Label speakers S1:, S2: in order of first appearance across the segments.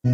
S1: Aw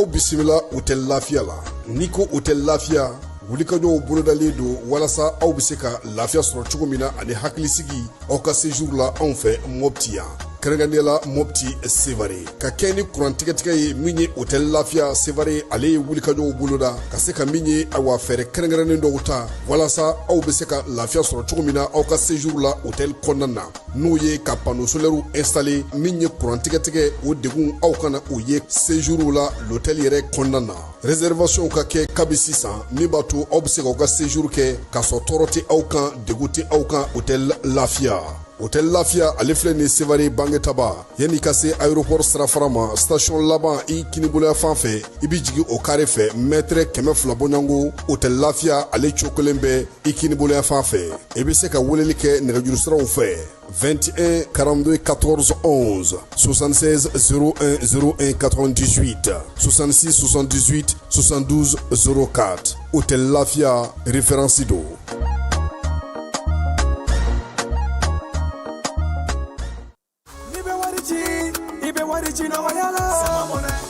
S1: bisimila hôtel Lafiya la. N'i ko hôtel Lafiya, wulikajɔw bolodalen don walasa aw bɛ se ka lafiya sɔrɔ cogo min na ani hakilisigi aw ka séjour la anw fɛ Mopti yan, kɛrɛnkɛrɛnnenya la Mopti Sevare. Ka kɛ ni kuran tigɛtigɛ ye min ye, hôtel Lafiya Sevare ale ye wulikajɔw boloda ka se ka min ye, awa, fɛɛrɛ kɛrɛnkɛrɛnnen dɔw ta walasa aw bɛ se ka lafiya sɔrɔ cogo min na aw ka séjour la hôtel kɔnɔna na, n'o ye ka panneau solaire installer. Min ye kuran tigɛtigɛ, o degun aw kana o ye séjour la l'hôtel yɛrɛ kɔnɔna na. Réservation ka kɛ kabi sisan, min b'a to aw bɛ se k'aw ka séjour kɛ k'a sɔrɔ tɔɔrɔ tɛ aw kan, degun tɛ aw kan. Hôtel Lafiya, hôtel Lafiya ale filɛ nin Sevare Bangetaba, yanni ka se aéroport sirafara ma, station laban, i kiniboloya fan fɛ, i bɛ jigin o carré fɛ, mètre 200 bɔɲɔgɔnko, hôtel Lafiya ale cokolen bɛ i kiniboloya fan fɛ. I bɛ se ka weleli kɛ nɛgɛjuru siraw fɛ: 21 42 14 11, 76 01 01 98, 66 78 72 04. Hôtel Lafia, référence do.
S2: N'i bɛ wari ci, i bɛ wari ci nɔgɔya la.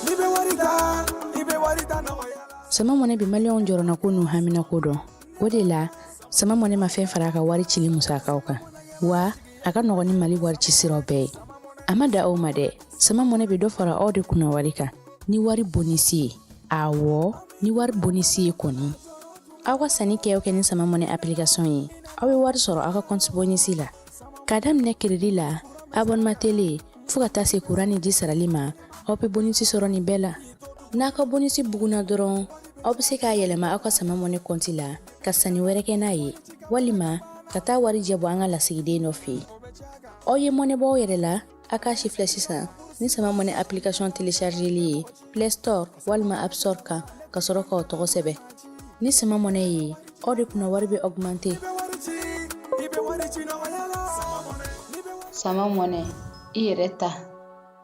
S2: N'i bɛ wari ta, i bɛ wari ta nɔgɔya la.
S3: Sama Money bɛ maliyɛnw jɔrɔnako n'u haminako dɔn. O de la, Sama Money ma fɛn fara a ka wari cili musakaw kan, wa a ka nɔgɔn ni Mali wari ci siraw bɛɛ ye. A ma da aw ma dɛ, Sama Money bɛ dɔ fara aw de kunna wari kan ni wari bonus ye. Awɔ, ni wari bonus ye kɔni, aw ka sanni kɛ o kɛ ni Sama Money application ye, aw bɛ wari sɔrɔ aw ka compte bonus la. K'a daminɛ crédit la, abonnement télé, fo ka taa se kuran ni ji sarali ma, aw bɛ bonus sɔrɔ nin bɛɛ la. N'a ka bonus bugunna dɔrɔn, aw bɛ se k'a yɛlɛma aw ka Sama Money compte la ka sanni wɛrɛ kɛ n'a ye, walima ka taa wari jɛ bɔ an ka lasigiden dɔ fɛ yen. Aw ye mɔnɛ bɔ aw yɛrɛ la, a k'a si filɛ sisan ni Sama Money application téléchargeli ye Play Store walima App Store kan, ka sɔrɔ k'aw tɔgɔ sɛbɛn. Ni Sama Money ye, aw de kunna wari bɛ augmenter.
S2: I bɛ wari ci nɔgɔya la.
S4: Sama Money, i yɛrɛ ta.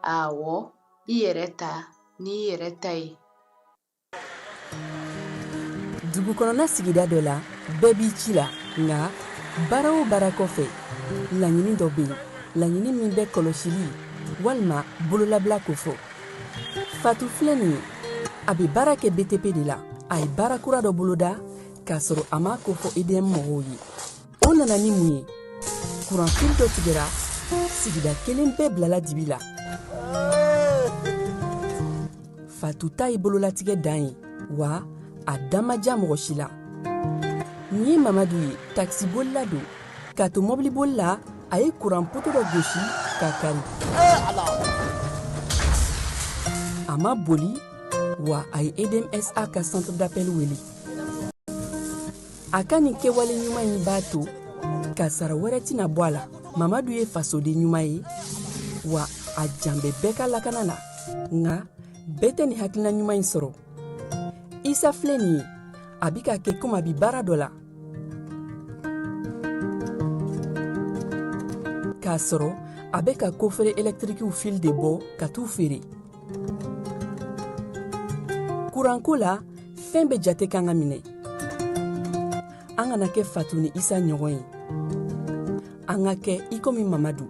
S4: Awɔ, i yɛrɛ ta n'i yɛrɛ ta ye.
S5: Dugu kɔnɔna sigida dɔ la, bɛɛ b'i ci la, nka baara o baara kɔfɛ, laɲini dɔ bɛ yen, laɲini min bɛ kɔlɔsili walima bololabila kofɔ. Fatu filɛ nin ye, a bɛ baara kɛ BTP de la. A ye baara kura dɔ boloda k'a sɔrɔ a m'a kofɔ EDM mɔgɔw ye. O nana ni mun ye? Kuranfili dɔ tigɛra, sigida kelen bɛɛ bilala dibi la. Fatu ta ye bololatigɛ dan ye, wa a da ma diya mɔgɔ si la. Nin ye Mamadu ye, takisibolila don. K'a to mɔbiliboli la, a ye kuran poto dɔ gosi k'a kari. A ma boli, wa a ye EDMSA ka centre d'appel wele. A ka nin kɛwale ɲuman in b'a to kasara wɛrɛ tɛna bɔ a la. Mamadu ye fasoden ɲuman ye, wa a jan bɛ bɛɛ ka lakana la, nka bɛɛ tɛ nin hakilina ɲuman in sɔrɔ. Isa filɛ nin ye, a bi ka kɛ komi a bi baara dɔ la k'a sɔrɔ a bɛ ka coffret électriquew fil de bɔ ka t'u feere. Kuranko la, fɛn bɛɛ jate kan ka minɛ. An kana kɛ Fatu ni Isa ɲɔgɔn ye, an ka kɛ i komi Mamadu.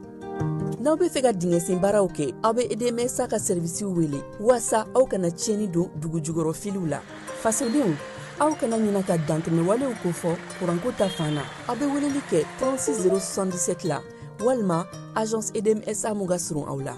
S5: N'aw bɛ fɛ ka dingɛsen baaraw kɛ, aw bɛ EDMSA ka sɛrivisiw wele waasa aw kana tiɲɛni don dugu jukɔrɔ filiw la. Fasodenw, aw kana ɲina ka dantɛmɛwalew kofɔ kuranko ta fan na. Aw bɛ weleli kɛ 36 077 la walima agence EDMSA mun ka surun aw la.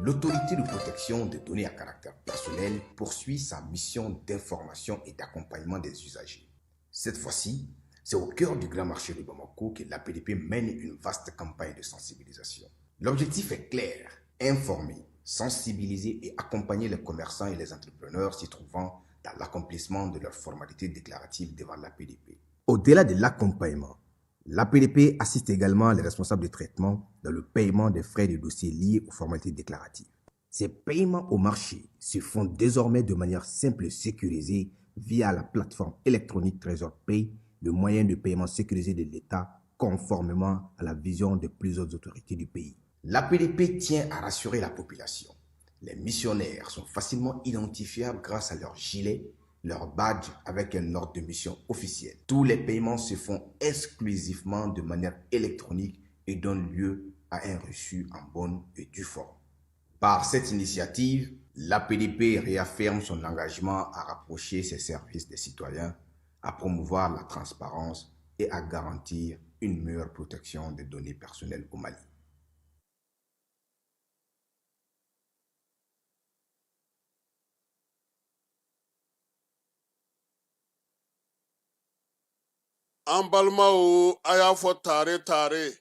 S6: L'autorité de protection des données à caractère personnel poursuit sa mission d'information et d'accompagnement des usagers. Cette fois-ci, c'est au cœur du grand marché de Bamako que l'APDP mène une vaste campagne de sensibilisation. L'objectif est clair: informer, sensibiliser et accompagner les commerçants et les entrepreneurs s'y trouvant dans l'accomplissement de leurs formalités déclaratives devant l'APDP. Au-delà de l'accompagnement, L'APDP assiste également les responsables de traitement dans le paiement des frais de dossier liés aux formalités déclaratives. Ces paiements au marché se font désormais de manière simple et sécurisée via la plateforme électronique Trésor Pay, le moyen de paiement sécurisé de l'État conformément à la vision de plusieurs autorités du pays. L'APDP tient à rassurer la population. Les missionnaires sont facilement identifiables grâce à leur gilet, leur badge avec un ordre de mission officiel. Tous les paiements se font exclusivement de manière électronique et donnent lieu à un reçu en bonne et due forme. Par cette initiative, l'APDP réaffirme son engagement à rapprocher ses services des citoyens, à promouvoir la transparence et à garantir une meilleure protection des données personnelles au Mali.
S1: An balimaw, a y'a fɔ tare tare,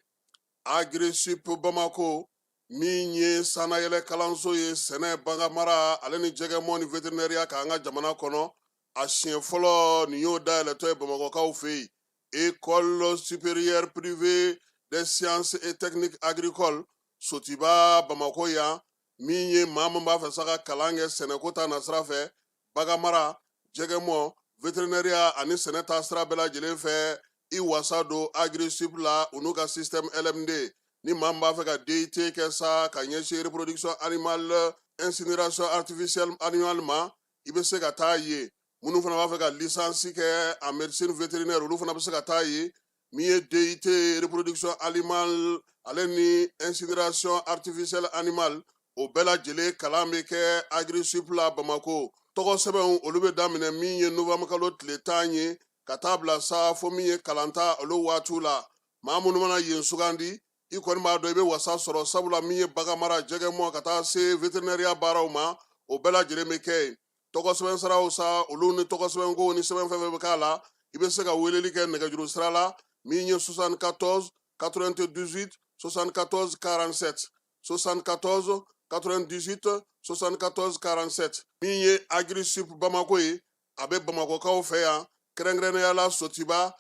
S1: Agrisip Bamako min ye sannayɛlɛ kalanso ye sɛnɛ, baganmara ale ni jɛgɛmɔ ni veterinɛriya k'an ka jamana kɔnɔ, a siɲɛ fɔlɔ nin y'o dayɛlɛtɔ ye Bamakɔkaw fɛ yen. École supérieure privée des sciences et techniques agricoles Sotiba Bamakɔ yan, min ye maa min b'a fɛ sa ka kalan kɛ sɛnɛko ta nasira fɛ, baganmara, jɛgɛmɔ, veterinɛriya ani sɛnɛ ta sira bɛɛ lajɛlen fɛ, i wasa don Agrisip la u n'u ka système LMD. Ni maa min b'a fɛ ka DUT kɛ sa ka ɲɛsin reproduction animale, incinération artificielle animale ma, i bɛ se ka taa yen. Minnu fana b'a fɛ ka licence kɛ en médecine vétérinaire, olu fana bɛ se ka taa yen. Min ye DUT reproduction animale ale ni incinération artificielle animale, o bɛɛ lajɛlen kalan bɛ kɛ Agrisip la Bamako. Tɔgɔ sɛbɛnw olu bɛ daminɛ min ye novembre kalo tile 10 ye ka taa bila sa fo min ye kalanta olu waatiw la. Maa minnu mana yen sugandi, i kɔni b'a dɔn i bɛ wasa sɔrɔ, sabula min ye baganmara, jɛgɛmɔ ka taa se veterinɛriya baaraw ma, o bɛɛ lajɛlen bɛ kɛ yen. Tɔgɔ sɛbɛn siraw sa, olu ni tɔgɔ sɛbɛnko ni sɛbɛn fɛn fɛn bɛ k'a la, i bɛ se ka weleli kɛ nɛgɛjuru sira la min ye 74 98 74 47, 74 98 74 47. Min ye Agrisip Bamako ye, a bɛ Bamakɔkaw fɛ yan, kɛrɛnkɛrɛnnenya la Sotiba,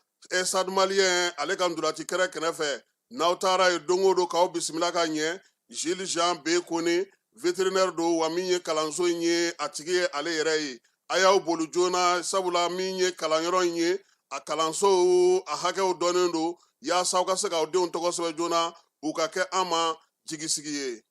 S1: Stade Malien ale ka ntolaci kɛrɛ kɛrɛfɛ. N'aw taara yen don o don, k'aw bisimila ka ɲɛ. Gilles Jean B Kone, vétérinaire don, wa min ye kalanso in ye a tigi ye ale yɛrɛ ye. A y'aw boli joona, sabula min ye kalanyɔrɔ in ye, a kalanso a hakɛw dɔnnen don, yaasa aw ka se k'aw denw tɔgɔ sɛbɛn joona, u ka kɛ an ma jigisigi ye.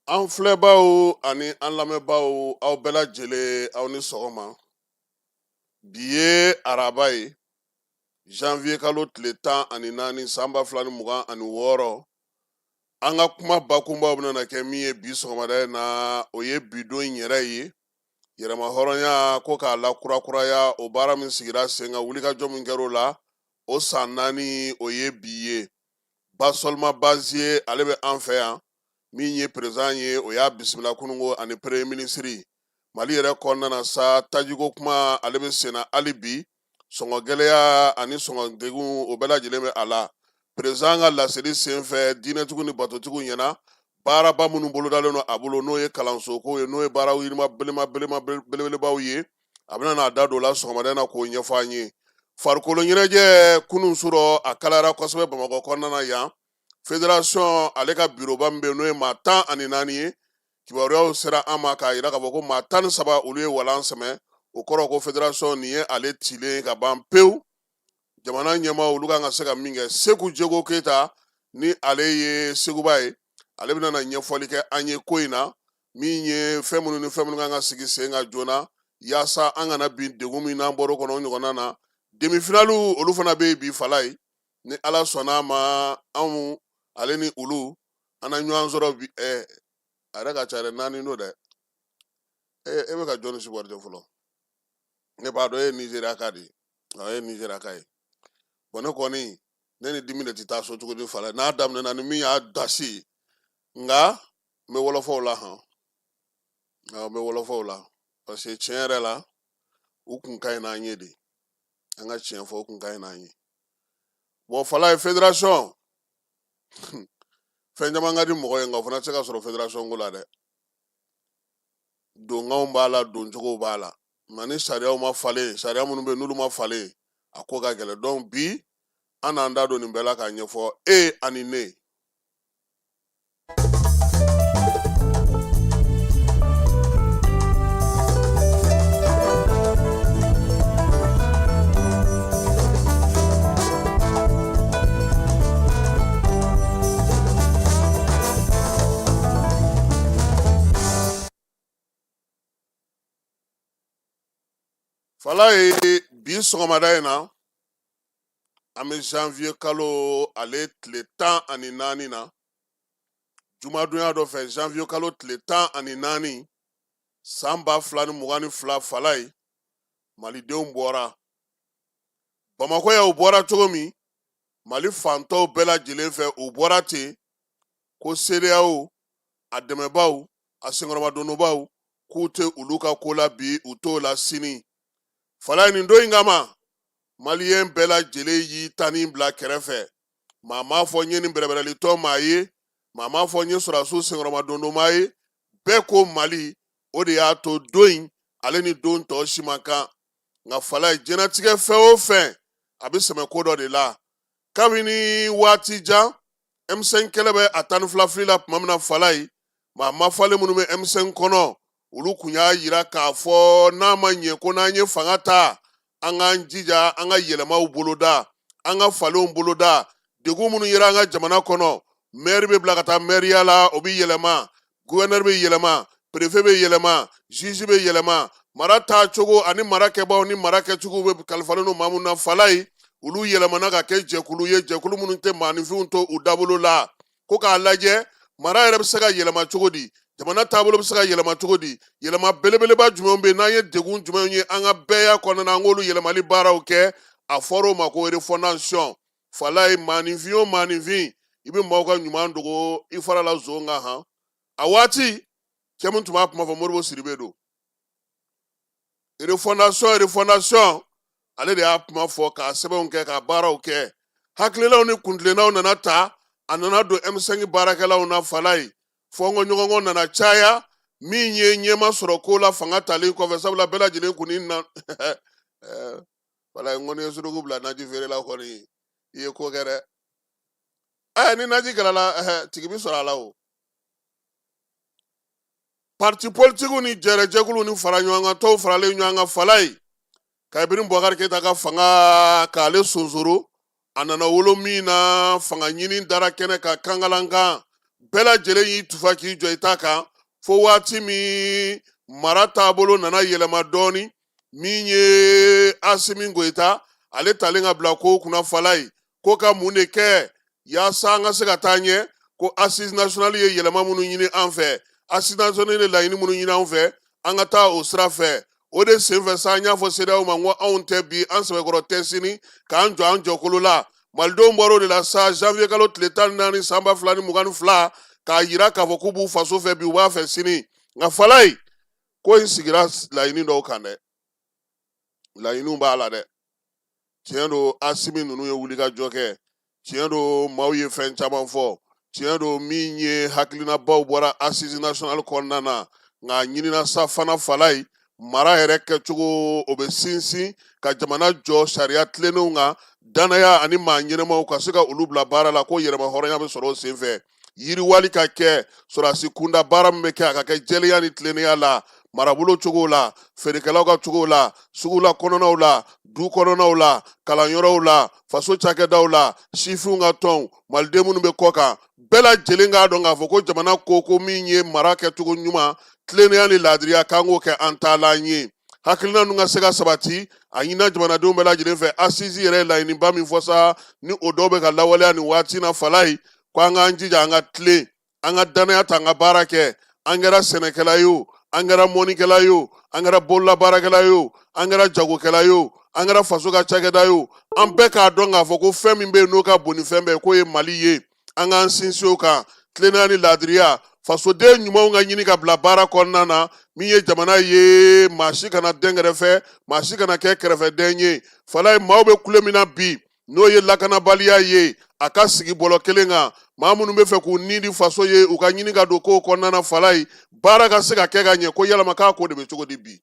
S1: An filɛbaw ani an lamɛnbaw, aw bɛɛ lajɛlen, aw ni sɔgɔma. Bi ye araba ye, janvier kalo tile 14, san 2026. An ka kuma bakunbaw bɛna kɛ min ye bi sɔgɔmada in na, o ye bidon in yɛrɛ ye, yɛrɛmahɔrɔnya ko k'a lakurakuraya, o baara min sigira sen kan, wulikajɔ min kɛra o la, o san 4 o ye bi ye. Basɔlima Baziye, ale bɛ an fɛ yan, min ye président ye, o y'a bisimila kununko ani premier ministre. Mali yɛrɛ kɔnɔna na sa, tajiko kuma ale bɛ senna hali bi, sɔngɔ gɛlɛya ani sɔngɔ degun, o bɛɛ lajɛlen bɛ a la. Président ka laseli senfɛ diinɛtigiw ni batotigiw ɲɛna, baaraba minnu bolodalen don a bolo, n'o ye kalansoko ye, n'o ye baara yirima belebelebaw ye, a bɛna n'a da don o la sɔgɔmada in na k'o ɲɛfɔ an ye. Farikolo ɲɛnajɛ, kunun surɔ a kalayara kosɛbɛ Bamakɔ kɔnɔna na yan. Fédération ale ka biroba min bɛ yen, n'o ye maa 14 ye, kibaruyaw sera an ma k'a yira k'a fɔ ko maa 13 olu ye walan sɛmɛ. O kɔrɔ ko fédération nin ye ale cilen ka ban pewu. Jamana ɲɛmaaw olu kan ka se ka min kɛ, Seku Jego Keyita ni ale ye Seguba ye, ale bɛna na ɲɛfɔli kɛ an ye ko in na, min ye fɛn minnu ni fɛn minnu kan ka sigi sen kan joona, yaasa an kana bin degun min n'an bɔr'o kɔnɔ, o ɲɔgɔnna na.
S7: Demi-finale olu fana bɛ yen bi Falaye, ni Ala sɔnna a ma, anw ale ni olu an na ɲɔgɔn sɔrɔ bi. A yɛrɛ ka ca dɛ, 4 don dɛ. E bɛ ka jɔnni supporter fɔlɔ? Ne b'a dɔn e ye Nizeriya ka de ye. E ye Nizeriya ka ye. Bon, ne kɔni, ne ni dimi de tɛ taa so cogo di Falaye, n'a daminɛna ni min y'a dasi, nka n bɛ wɔlɔfɔw la han. N bɛ wɔlɔfɔw la parce que tiɲɛ yɛrɛ la, u kun ka ɲi n'an ye de. An ka tiɲɛ fɔ, u kun ka ɲi n'an ye. Bon Falaye, fédération fɛn caman ka di mɔgɔ ye, nka o fana tɛ se ka sɔrɔ fédération ko la dɛ. Donkanw b'a la, doncogow b'a la, nka ni sariyaw ma falen, sariya minnu bɛ yen n'olu ma falen, a ko ka gɛlɛn. Donc bi an n'an da don nin bɛɛ la k'a ɲɛfɔ e ani ne. Falaye, bi sɔgɔmada in na, an bɛ janvier kalo ale tile 14 na, jumadonya dɔ fɛ, janvier kalo tile 14, san 2022. Falaye, malidenw bɔra Bamakɔ yan. U bɔra cogo min, Mali fantɔw bɛɛ lajɛlen fɛ, u bɔra ten ko CEDEAO a dɛmɛbaw, a senkɔrɔmadonbaw, k'u tɛ olu ka ko la bi, u t'o la sini. Falaye, nin don in kama, maliyɛn bɛɛ lajɛlen y'i tanin bila kɛrɛfɛ. Maa m'a fɔ n ye nin bɛrɛbɛrɛlitɔ maa ye, maa m'a fɔ n ye sɔrɔdasiw senkɔrɔmadondonmaa ye. Bɛɛ ko Mali. O de y'a to don in ale ni don tɔ si man kan. Nka Falaye, diɲɛnatigɛ fɛn o fɛn, a bɛ sɛmɛ ko dɔ de la. Kabini waati jan, M5 kɛlɛ bɛ a 12 fili la tuma min na, Falaye, maa mafalen minnu bɛ M5 kɔnɔ, olu kun y'a yira k'a fɔ n'a ma ɲɛ ko n'an ye fanga ta, an k'an jija an ka yɛlɛmaw boloda, an ka falenw boloda. Degun minnu yera an ka jamana kɔnɔ, mɛri bɛ bila ka taa mɛriya la, o bɛ yɛlɛma, guvɛnɛri bɛ yɛlɛma, perefe bɛ yɛlɛma, juge bɛ yɛlɛma, mara taacogo ani mara kɛbaaw ni mara kɛcogo bɛ kalifalen don maa minnu na, Falaye, olu yɛlɛmana ka kɛ jɛkulu ye, jɛkulu minnu tɛ maaninfinw to u dabolo la, ko k'a lajɛ mara yɛrɛ bɛ se ka yɛlɛma cogo di, jamana taabolo bɛ se ka yɛlɛma cogo di, yɛlɛma belebeleba jumɛnw bɛ yen, n'an ye degun jumɛnw ye an ka bɛɛya kɔnɔna na, an k'olu yɛlɛmali baaraw kɛ. A fɔra o ma ko refondation. Falaye, maaninfin o maaninfin, i bɛ maaw ka ɲuman dogo i fara la zon kan han. A waati cɛ min tun b'a kuma fɔ, Modibo Sidibe don. Refondation, refondation, ale de y'a kuma fɔ k'a sɛbɛnw kɛ, k'a baaraw kɛ. Hakililaw ni kuntilennaw nana ta, a nana don M5 baarakɛlaw na. Falaye, fɔnkɔ ɲɔgɔnkɔ nana caya, min ye ɲɛma sɔrɔ ko la fanga talen kɔfɛ, sabula bɛɛ lajɛlen kun ni na. Falaye, n kɔni ye suruku bila naji feerela kɔni, i ye ko kɛ dɛ. Ni naji kɛra, tigi bɛ sɔrɔ a la. O parti politikiw ni jɛrɛjɛkuluw ni fara ɲɔgɔn kan tɔw faralen ɲɔgɔn kan, Falaye, ka Ibrahim Boubacar Keita ka fanga k'ale sonsoro, a nana wolo min na, fanga ɲini dara kɛnɛ kan kankalankan, bɛɛ lajɛlen y'i tufa k'i jɔ i ta kan, fo waati min mara taabolo nana yɛlɛma dɔɔni, min ye Asimi Goyita ale talen ka bila ko kunna. Falaye, ko ka mun de kɛ yaasa an ka se ka taa ɲɛ? Ko assise nationale ye yɛlɛma minnu ɲini an fɛ, assise nationale ye laɲini minnu ɲini an fɛ, an ka taa o sira fɛ. O de senfɛ sa, an y'a fɔ CEDEAO ma ko anw tɛ bi, an sɛbɛkɔrɔ tɛ sini, k'an jɔ an jɔkolo la. Malidenw bɔra o de la sa, janvier kalo tile 14, san 2022, k'a yira k'a fɔ k'u b'u faso fɛ bi, u b'a fɛ sini. Nka Falaye, ko in sigira laɲini dɔw kan dɛ, laɲiniw b'a la dɛ. Tiɲɛ don, Asimi ninnu ye wulikajɔ kɛ, tiɲɛ don, maaw ye fɛn caman fɔ, tiɲɛ don, min ye hakilinabaw bɔra assise nationale kɔnɔna na. Nka a ɲinina sa fana, Falaye, mara yɛrɛ kɛcogo, o bɛ sinsin ka jamana jɔ sariya tilennenw kan, danaya ani maa ɲɛnɛmaw ka se ka olu bila baara la, ko yɛrɛma hɔrɔnya bɛ sɔrɔ o senfɛ, yiriwali ka kɛ, sɔrɔdasi kunda baara min bɛ kɛ, a ka kɛ jɛlenya ni tilennenya la, marabolo cogo la, feerekɛlaw ka cogo la, sugula kɔnɔnaw la, du kɔnɔnaw la, kalanyɔrɔw la, faso cakɛdaw la, sifinw ka tɔnw, maliden minnu bɛ kɔ kan, bɛɛ lajɛlen k'a dɔn k'a fɔ ko jamana ko ko min ye mara kɛcogo ɲuman, tilennenya ni laadiriya, k'an k'o kɛ an taalan ye. Hakilina ninnu ka se ka sabati, a ɲinina jamanadenw bɛɛ lajɛlen fɛ. Assises yɛrɛ ye laɲiniba min fɔ sa, ni o dɔw bɛ ka lawaleya nin waati na Falayi, ko an k'an jija, an ka tilen, an ka danaya ta, an ka baara kɛ. An kɛra sɛnɛkɛla ye o, an kɛra mɔnikɛla ye o, an kɛra bololabaarakɛla ye o, an kɛra jagokɛla ye o, an kɛra faso ka cakɛda ye o, an bɛɛ k'a dɔn k'a fɔ ko fɛn min bɛ yen n'o ka bon ni fɛn bɛɛ ye, k'o ye Mali ye. An k'an sinsin o kan, tilennenya ni laadiriya, fasoden ɲumanw ka ɲini ka bila baara kɔnɔna na. Min ye jamana ye, maa si kana dɛn kɛrɛfɛ, maa si kana kɛ kɛrɛfɛdɛn ye. Falayi, maaw bɛ kule min na bi, n'o ye lakanabaliya ye, a ka sigi bɔlɔ kelen kan. Maa minnu bɛ fɛ k'u ni di faso ye, u ka ɲini ka don kow kɔnɔna na. Falayi, baara ka se ka kɛ ka ɲɛ. Ko yalama k'a ko de bɛ cogo di bi?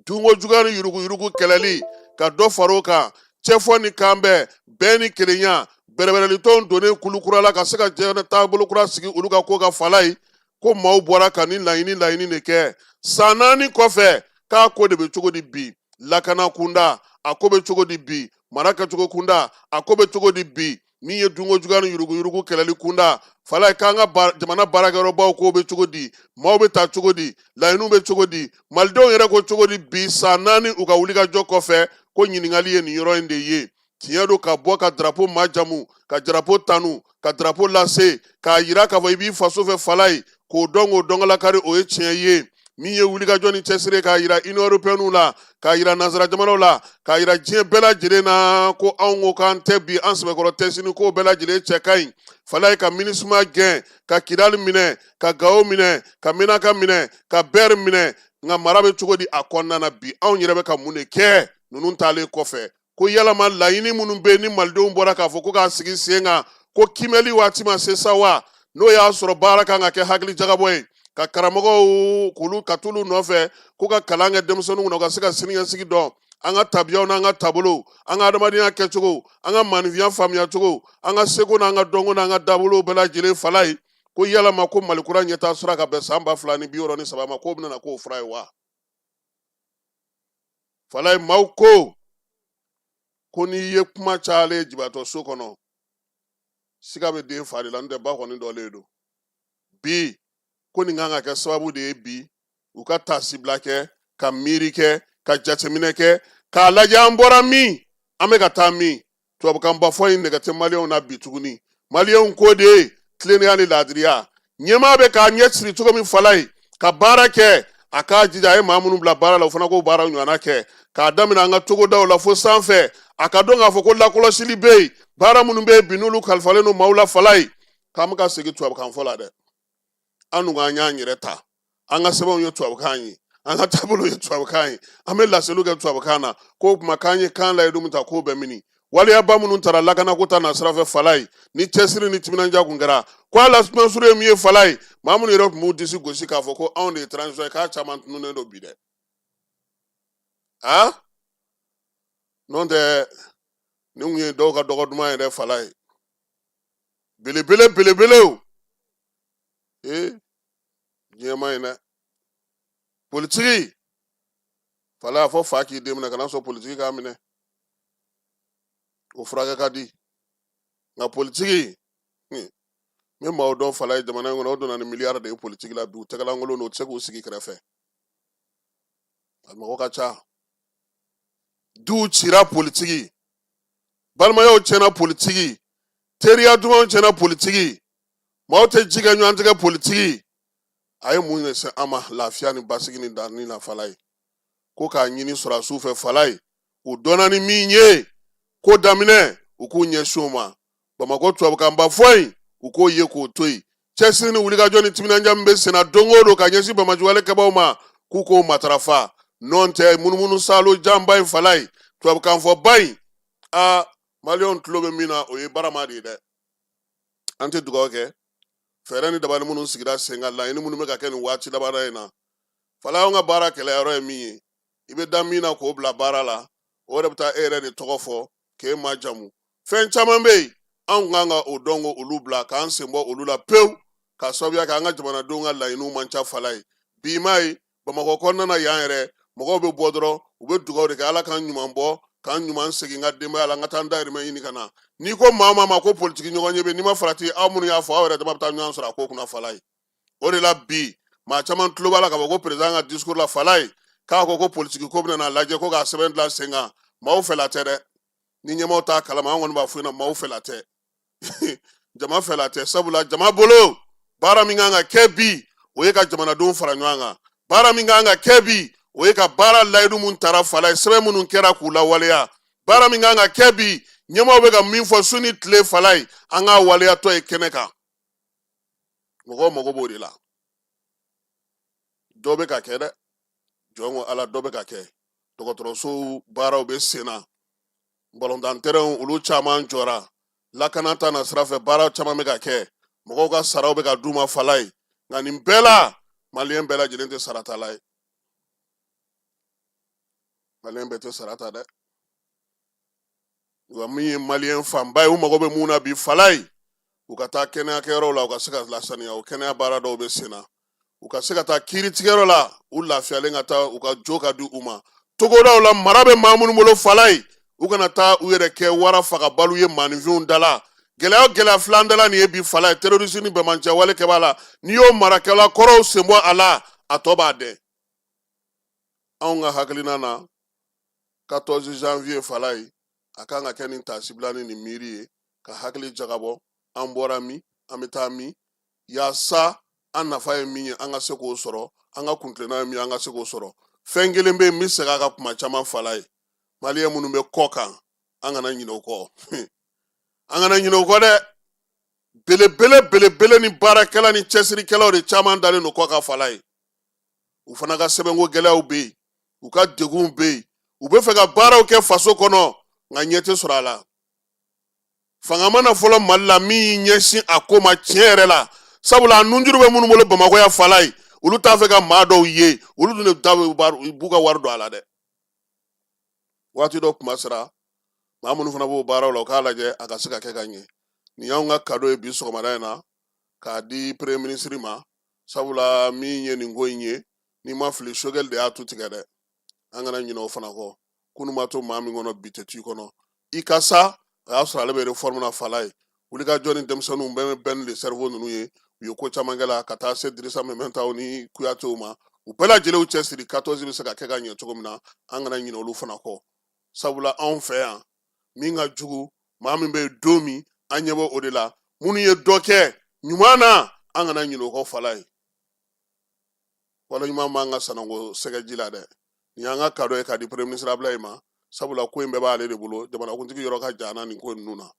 S7: Dunko juguya ni yuruguyurugu kɛlɛli, ka dɔ fara o kan, cɛfɔ ni kanbɛn, bɛn ni kelenya, bɛrɛbɛrɛlitɔnw donnen kulu kura la ka se ka diɲɛ taabolo kura sigi olu ka ko ka. Falayi, ko maaw bɔra ka nin laɲini de kɛ san 4 kɔfɛ, k'a ko de bɛ cogo di bi? Lakana kunda, a ko bɛ cogo di bi? Mara kɛcogo kunda, a ko bɛ cogo di bi? Min ye dunko juguya ni yuruguyurugu kɛlɛli kunda, Falayi, k'an ka jamana baarakɛyɔrɔbaw ko bɛ cogo di? Maaw bɛ ta cogo di? Laɲiniw bɛ cogo di? Malidenw yɛrɛ ko cogo di bi, san 4 u ka wulikajɔ kɔfɛ? Ko ɲininkali ye nin yɔrɔ in de ye. Tiɲɛ don, ka bɔ ka darapo majamu, ka darapo tanu, ka darapo lase, k'a yira k'a fɔ i b'i faso fɛ, Falayi, k'o dɔn, k'o dɔnkalakari, o ye tiɲɛ ye. Min ye wulikajɔ ni cɛsiri k'a yira Union européenne la, k'a yira nansara jamanaw la, k'a yira diɲɛ bɛɛ lajɛlen na ko anw ko k'an tɛ bi, an sɛbɛkɔrɔ tɛ sini, k'o bɛɛ lajɛlen cɛ ka ɲi. Falayi, ka MINUSMA gɛn, ka Kidali minɛ, ka Gawo minɛ, ka Menaka minɛ, ka Bɛri minɛ, nka mara bɛ cogo di a kɔnɔna na bi? Anw yɛrɛ bɛ ka mun de kɛ ninnu taalen kɔfɛ? Ko yalama laɲini minnu bɛ yen ni malidenw bɔra k'a fɔ ko k'a sigi sen kan, ko kimɛli waati ma se sa wa? N'o y'a sɔrɔ baara kan ka kɛ hakili jagabɔ ye, ka karamɔgɔw k'olu ka t'olu nɔfɛ ko ka kalan kɛ denmisɛnninw kunna, u ka se ka siniɲɛsigi dɔn, an ka tabiyaw n'an ka taabolow, an ka adamadenya kɛcogo, an ka maninfinya faamuyacogo, an ka seko n'an ka dɔnko n'an ka taabolow bɛɛ lajɛlen. Falayi, ko yalama ko Mali kura ɲɛtaa sira ka bɛn san 2063 ma, k'o bɛna na k'o fura ye wa? Falayi, maaw ko n'i ye kuma cayalen jibatɔ so kɔnɔ, siga bɛ den fa de la, n'o tɛ ba kɔni dɔlen don. Bi ko nin kan ka kɛ sababu de ye bi, u ka taasibila kɛ, ka miiri kɛ, ka jateminɛ kɛ, k'a lajɛ an bɔra min, an bɛ ka taa min. Tubabukanba fɔ in nɛgɛ tɛ maliyɛnw na bi tuguni. Maliyɛnw ko de ye tilennenya ni laadiriya. Ɲɛmaa bɛ k'a ɲɛ siri cogo min, Falayi, ka baara kɛ, a k'a jija, a ye maa minnu bila baara la, o fana k'o baara ɲɔgɔnna kɛ, k'a daminɛ an ka togodaw la fo sanfɛ. A ka dɔn k'a fɔ ko lakɔlɔsili bɛ yen, baara minnu bɛ yen bi, n'olu kalifalen don maaw la. Falayi, k'an bɛ ka segin tubabukan fɔ la dɛ. An dun k'an y'an yɛrɛ ta, an ka sɛbɛnw ye tubabukan ye, an ka taabolo ye tubabukan ye, an bɛ laseliw kɛ tubabukan na. K'o tuma k'an ye kan layidu min ta, k'o bɛ mini? Waleyaba minnu tara lakanako ta na sira fɛ, Falayi, ni cɛsiri ni timinandiya kun kɛra, ko a lasumansuru ye min ye. Falayi, maa minnu yɛrɛ tun b'u disi gosi k'a fɔ ko anw de ye transition ye, k'a caman tununnen don bi dɛ. A n'o tɛ, nin kun ye dɔw ka dɔgɔ duman yɛrɛ, Falayi, belebele belebelew. Ee, diɲɛ ma ɲi dɛ. Politiki, Falayi, a fɔ fa k'i den minɛ, kana sɔn politiki k'a minɛ, o furakɛ ka di. Nka politiki, n bɛ maaw dɔn, Falayi, jamana in kɔnɔ, o donna ni miliyari de ye politiki la bi, u tɛgɛlankolon don, u tɛ se k'u sigi kɛrɛfɛ, a mɔgɔ ka ca. Duw cira politiki, balimayaw tiɲɛna politiki, teriya dumanw tiɲɛna politiki, maaw tɛ ji kɛ ɲɔgɔn tigɛ politiki. A ye mun de se an ma lafiya ni basigi ni danni na? Falayi, ko k'a ɲini sɔrɔdasiw fɛ, Falayi, u dɔnna ni min ye ko daminɛ, u k'u ɲɛsin o ma. Bamakɔ tubabukanba fɔ in, u k'o ye k'o to yen. Cɛsiri ni wulikajɔ ni timinandiya min bɛ senna don o don ka ɲɛsin banbaanciwale kɛbaaw ma, k'u k'o matarafa. N'o tɛ, munumunu salo janba in, Falayi, tubabukanfɔba in, aa, maliyɛnw tulo bɛ min na, o ye barama de ye dɛ. An tɛ dugawu kɛ fɛɛrɛ ni dabali minnu sigira sen kan, laɲini minnu bɛ ka kɛ nin waati laban in na. Falayi, anw ka baara kɛlɛyɔrɔ ye min ye, i bɛ da min na k'o bila baara la, o yɛrɛ bɛ taa e yɛrɛ de tɔgɔ fɔ k'e majamu. Fɛn caman bɛ yen, anw kan ka o dɔn k'olu bila, k'an sen bɔ olu la pewu, k'a sababuya kɛ an ka jamanadenw ka laɲiniw man ca. Falayi, bi m'a ye Bamakɔ kɔnɔna na yan yɛrɛ, mɔgɔw bɛ bɔ dɔrɔn, u bɛ dugawu de kɛ, Ala k'an ɲuman bɔ, k'an ɲuman segin n ka denbaya la, n ka taa n dayirimɛ ɲini ka na. N'i ko maa o maa ma ko politiki ɲɔgɔn ye bɛ, n'i ma farati, aw minnu y'a fɔ, aw yɛrɛ dama bɛ taa ɲɔgɔn sɔrɔ a ko kunna. Falayi, o de la bi maa caman tulo b'a la k'a fɔ ko président ka discours la, Falayi, K'a ko ko politiki ko bɛna n'a lajɛ ko k'a sɛbɛn dilan sen kan, maaw fɛla tɛ dɛ. Ni ɲɛmaaw t'a kalama, an kɔni b'a fɔ ɲɛna, maaw fɛla tɛ, jama fɛla tɛ. Sabula jama bolo, baara min kan ka kɛ bi, o ye ka jamanadenw fara ɲɔgɔn kan. Baara min kan ka kɛ bi, o ye ka baara layidu mun tara fala ye, sɛbɛn minnu kɛra k'u lawaleya. Baara min kan ka kɛ bi, ɲɛmaaw bɛ ka min fɔ su ni tile fala ye, an k'a waleyatɔ ye kɛnɛ kan. Mɔgɔw mago b'o de la. Dɔ bɛ ka kɛ dɛ, jɔn ko Ala, dɔ bɛ ka kɛ. Dɔgɔtɔrɔsow baaraw bɛ sen na, balontan tɛrɛnw olu caman jɔra, lakana ta na sira fɛ baara caman bɛ ka kɛ, mɔgɔw ka saraw bɛ ka d'u ma fala ye. Nka nin bɛɛ la, maliyɛn bɛɛ lajɛlen tɛ saratala ye. Maliyɛn bɛɛ tɛ sara ta dɛ. Wa min ye maliyɛn fanba ye, u mago bɛ mun na bi fala ye, u ka taa kɛnɛyakɛyɔrɔw la, u ka se ka lasaniya, o kɛnɛya baara dɔw bɛ sen na, u ka se ka taa kiiritigɛyɔrɔ la, u lafiyalen ka taa, u ka jo ka di u ma. Togodaw la, mara bɛ maa minnu bolo fala ye, u kana taa u yɛrɛ kɛ wara fagabalu ye maaninfinw da la. Gɛlɛya o gɛlɛya filan da la nin ye bi fala ye, terroriste ni banbaanciya wale kɛbaa la, n'i y'o marakɛla kɔrɔw sen bɔ a la, a tɔ b'a dɛn. Anw ka hakilina na, 14 janvier fala ye, a kan ka kɛ nin taasibila ni nin miiri ye, ka hakili jagabɔ an bɔra min, an bɛ taa min, yaasa an nafa ye min ye, an ka se k'o sɔrɔ, an ka kuntilenna ye min ye, an ka se k'o sɔrɔ. Fɛn kelen bɛ yen, n bɛ segin a kan kuma caman fala ye, maliyɛn minnu bɛ kɔ kan, an kana ɲinɛ o kɔ, an kana ɲinɛ o kɔ dɛ. Belebele belebele ni baarakɛla ni cɛsirikɛlaw de caman dalen don kɔ kan fala ye. U fana ka sɛbɛnko gɛlɛyaw bɛ yen, u ka degunw bɛ yen, u bɛ fɛ ka baaraw kɛ faso kɔnɔ, nka ɲɛ tɛ sɔrɔ a la. Fanga ma na fɔlɔ Mali la min y'i ɲɛsin a ko ma tiɲɛ yɛrɛ la, sabula a nunjuru bɛ minnu bolo Bamakɔ yan fala ye, olu t'a fɛ ka maa dɔw ye, olu dun de ta b'u ka wari don a la dɛ. Waati dɔ kuma sera, maa minnu fana b'o baaraw la, u k'a lajɛ a ka se ka kɛ ka ɲɛ. Nin y'anw ka kado ye bi sɔgɔmada in na k'a di premier ministre ma, sabula min ye nin ko in ye, n'i ma fili, Choguel de y'a tu tigɛ dɛ. An kana ɲinɛ o fana kɔ. Kunun ma to maa min kɔnɔ, bi tɛ t'i kɔnɔ. I ka sa, o y'a sɔrɔ ale bɛ réforme na fala ye. Wulikajɔ ni denmisɛnninw bɛɛ bɛ Ben le cerveau ninnu ye, u ye ko caman kɛ la, ka taa se Dirisa Mɛmɛntaw ni Kuyatew ma. U bɛɛ lajɛlen cɛsiri 14 bɛ se ka kɛ ka ɲɛ cogo min na, an kana ɲinɛ olu fana kɔ, sabula anw fɛ yan, min ka jugu, maa min bɛ yen don min, an ɲɛ bɛ o de la. Minnu ye dɔ kɛ ɲuman na, an kana ɲinɛ o kɔ fala ye. Wala ɲuman b'an ka sananko sɛgɛji la dɛ. Nin y'an ka kado ye k'a di premier ministre Ablaye ma, sabula ko in bɛɛ b'ale de bolo. Jamanakuntigi yɔrɔ ka jan na nin ko ninnu na.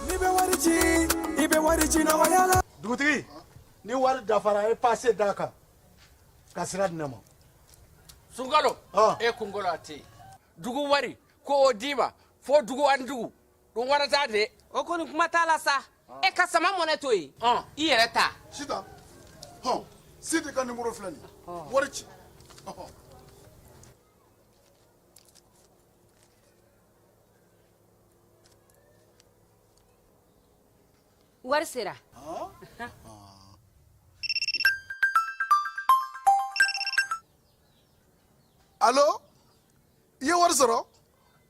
S2: N'i bɛ wari ci, i bɛ wari ci nɔgɔya la.
S8: Dugutigi, ni wari dafara, e pase d'a kan ka sira di ne ma.
S9: Sunkalo, e kunkolo a tɛ yen. Dugu wari ko o d'i ma fo dugu ani dugu dun wara t'a de.
S10: O kɔni kuma t'a la sa. E ka sama mɔnɛ to yen, i yɛrɛ ta.
S8: Sitan, hɔn, Sidi ka nimoro filɛ nin ye, wari ci.
S10: Wari sera.
S8: Alo, i ye wari sɔrɔ?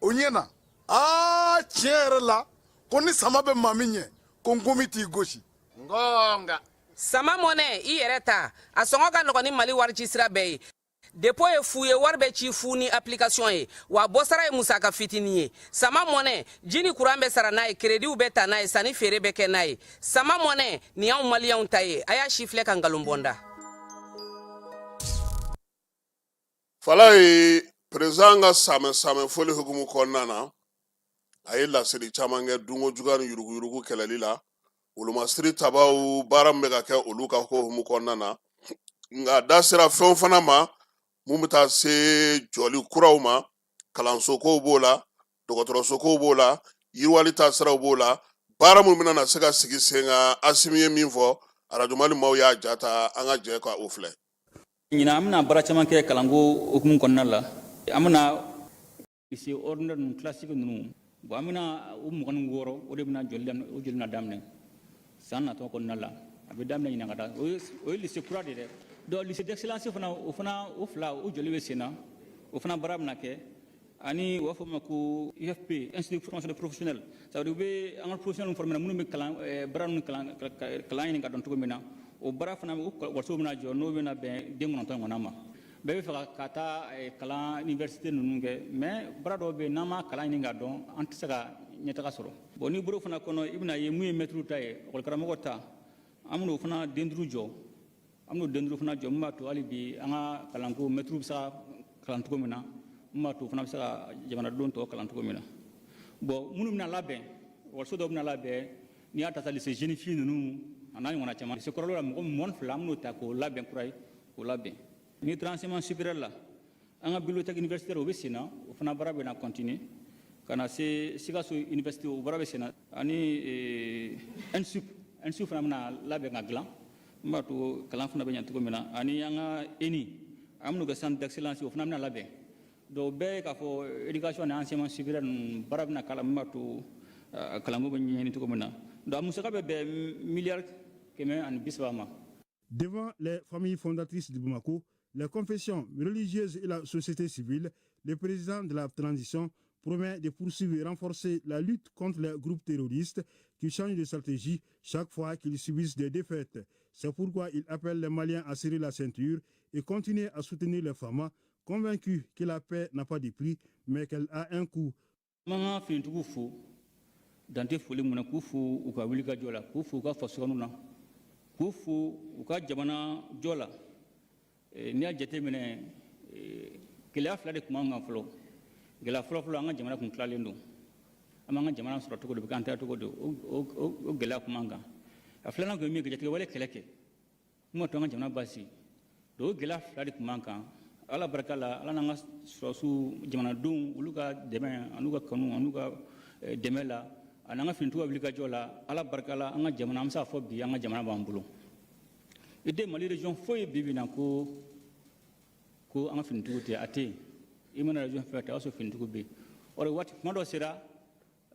S8: O ɲɛna. Aa, tiɲɛ yɛrɛ la ko ni sama bɛ maa min ɲɛ, ko nkomi t'i gosi.
S9: Ngonga.
S10: Sama mɔnɛ, i yɛrɛ ta, a sɔngɔ ka nɔgɔn ni Mali warici sira bɛɛ ye. Depo ye fu ye, wari bɛ ci fu ni application ye, wa bɔsara ye musaka fitinin ye. Sama mɔnɛ, ji ni kuran bɛ sara n'a ye, kerediw bɛ ta n'a ye, sanni feere bɛ kɛ n'a ye. Sama mɔnɛ, nin y'anw maliyɛnw ta ye. A y'a si filɛ ka nkalon bɔ n da.
S7: Falaye, président ka samɛ samɛ foli hukumu kɔnɔna na, a ye laseli caman kɛ dunko juguya ni yuruguyurugu kɛlɛli la, wolomasiri tabaw baara min bɛ ka kɛ olu ka ko hukumu kɔnɔna na. Nka da sera fɛnw fana ma mun bɛ taa se jɔli kuraw ma, kalanso kow b'o la, dɔgɔtɔrɔso kow b'o la, yiriwali taasiraw b'o la, baara minnu bɛna na se ka sigi sen kan. Asimi ye min fɔ, Arajo Mali maaw y'a ja ta, an ka jɛ ka o filɛ.
S11: Ɲinan, an bɛna baara caman kɛ kalanko hukumu kɔnɔna la. An bɛna lycée ordinaire ninnu, classique ninnu, bon, an bɛna o 26, o de bɛna jɔli daminɛ, o jɔli bɛna daminɛ san natɔ kɔnɔna la. A bɛ daminɛ ɲinan ka taa. O ye lycée kura de dɛ. Donc lycée d'excellence fana, o fana, o fila, o jɔli bɛ sen na, o fana baara bɛna kɛ. Ani u b'a fɔ min ma ko IFP, Institut de formation des professionnels, ça veut dire u bɛ an ka professionnels former, minnu bɛ kalan baara ninnu kalan, kalan ɲini ka dɔn cogo min na. O baara fana, o ekɔlisow bɛna jɔ, n'o bɛna bɛn den 9 ɲɔgɔnna ma. Bɛɛ bɛ fɛ ka taa kalan université ninnu kɛ, mais baara dɔw bɛ yen, n'an ma kalan ɲini k'a dɔn, an tɛ se ka ɲɛtaga sɔrɔ. Bon, n'i bɔr'o fana kɔnɔ, i bɛna ye mun ye mɛtiriw ta ye, ekɔlikaramɔgɔ ta, an bɛn'o fana den 5 jɔ. An bɛn'o den 5 fana jɔ, min b'a to hali bi an ka kalanko, mɛtiriw bɛ se ka kalan cogo min na, min b'a to o fana bɛ se ka jamanadenw tɔ kalan cogo min na. Bon, minnu bɛna labɛn, ekɔliso dɔw bɛna labɛn, n'i y'a ta sa, lycée jeune fille ninnu a n'a ɲɔgɔnna caman, lycée kɔrɔlaw la, mɔgɔ 22, an bɛn'o ta k'o labɛn kura ye, k'o labɛn. Ni taara enseignement supérieur la, an ka bibliothèque universitaire, o bɛ sen na, o fana baara bɛna continuer ka na se Sikaso université, o baara bɛ sen na, ani ENSUP. ENSUP fana bɛna labɛn ka dilan, n b'a to kalan fana bɛ ɲɛ cogo min na. Ani an ka ENI, an bɛn'o kɛ centre d'excellence, o fana bɛna labɛn. Donc bɛɛ ye k'a fɔ éducation ni enseignement supérieur ninnu, baara bɛna k'a la, min b'a to kalanko bɛ ɲɛɲini cogo min na. Donc a musaka bɛ bɛn miliyari 130 ma.
S12: Devant les familles fondatrices de Bamako, les confessions religieuses et la société civile, le président de la transition promet de poursuivre et renforcer la lutte contre les groupes terroristes qui changent de stratégie chaque fois qu'ils subissent des défaites. C'est pourquoi il appelle les Maliens à serrer la ceinture et continuer à soutenir les FAMa, convaincus que la paix n'a pas de prix, mais qu'elle a un coût.
S11: An ka finitigiw fo, dan tɛ foli mun na, k'u fo u ka wulikajɔ la, k'u fo u ka fasokanu na, k'u fo u ka jamana jɔ la. N'i y'a jateminɛ, gɛlɛya fila de tun b'an kan fɔlɔ. Gɛlɛya fɔlɔfɔlɔ, an ka jamana kun tilalen don, an b'an ka jamana sɔrɔ cogo di, bɛ k'an ta cogo di, o gɛlɛya tun b'an kan. A filanan tun ye min ye, jatigɛwale kɛlɛ kɛ mun b'a to an ka jamana basigi. Donc o gɛlɛya fila de tun b'an kan. Ala barika la, Ala n'an ka sɔrɔsiw, jamanadenw, olu ka dɛmɛ an'u ka kanu an'u ka dɛmɛ la, ani an ka finitigiw ka wulikajɔ la, Ala barika la, an ka jamana, an bɛ se k'a fɔ bi, an ka jamana b'an bolo. I tɛ Mali région foyi bi bi na ko an ka finitigiw tɛ, a tɛ yen. I mana région fɛn fɛn ta, o y'a sɔrɔ finitigiw bɛ yen. Or waati kuma dɔ sera,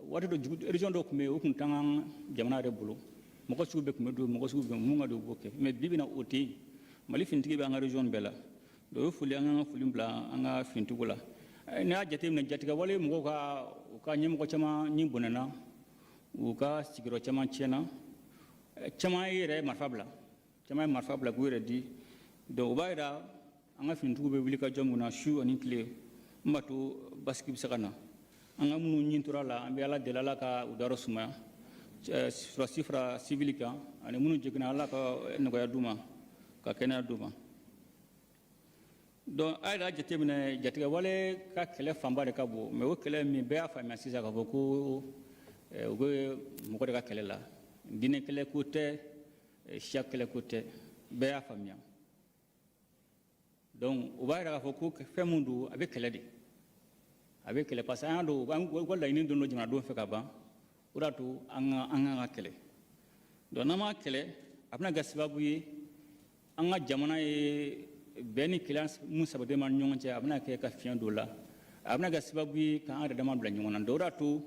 S11: waati dɔ, jugu région dɔw tun bɛ yen, o tun t'an ka jamana yɛrɛ bolo, mɔgɔ sugu bɛɛ tun bɛ don, mɔgɔ sugu bɛɛ mun ka don, u b'o kɛ. Mais bi bi na, o tɛ yen. Mali finitigi bɛ an ka région bɛɛ la. Donc o ye foli, an ka foli bila an ka finitigiw la. N'i y'a jateminɛ, jatigɛwale mɔgɔw ka, u ka ɲɛmɔgɔ caman ni bɔnɛna, u ka sigiyɔrɔ caman tiɲɛna, caman yɛrɛ ye marifa bila, caman ye marifa bila k'u yɛrɛ di. Donc o b'a yira an ka finitigiw bɛ wuli ka jɔ mun na su ani tile, n b'a to basigi bɛ se ka na. An ka minnu ɲin tora la, an bɛ Ala deli, Ala ka u dayɔrɔ sumaya, sɔrɔsi fara civil kan, ani minnu jiginna, Ala ka nɔgɔya d'u ma, ka kɛnɛya d'u ma. Donc a yɛrɛ jateminɛ, jatigɛwale ka kɛlɛ fanba de ka bon, mais o kɛlɛ min, bɛɛ y'a faamuya sisan k'a fɔ ko u bɛ mɔgɔ de ka kɛlɛ la, diinɛ kɛlɛ ko tɛ, siya kɛlɛ ko tɛ, bɛɛ y'a faamuya. Donc o b'a yira k'a fɔ ko fɛn mun don, a bɛ kɛlɛ de, a bɛ kɛlɛ, parce que an y'a dɔn u ka laɲini don jamanadenw fɛ ka ban. O de y'a to an ka kɛlɛ. Donc n'an m'a kɛlɛ, a bɛna kɛ sababu ye an ka jamana ye bɛn ni kelenya mun sabatilen b'an ni ɲɔgɔn cɛ, a bɛna kɛ ka fiɲɛ don la, a bɛna kɛ sababu ye k'an yɛrɛ dama bila ɲɔgɔn na. Donc o de y'a to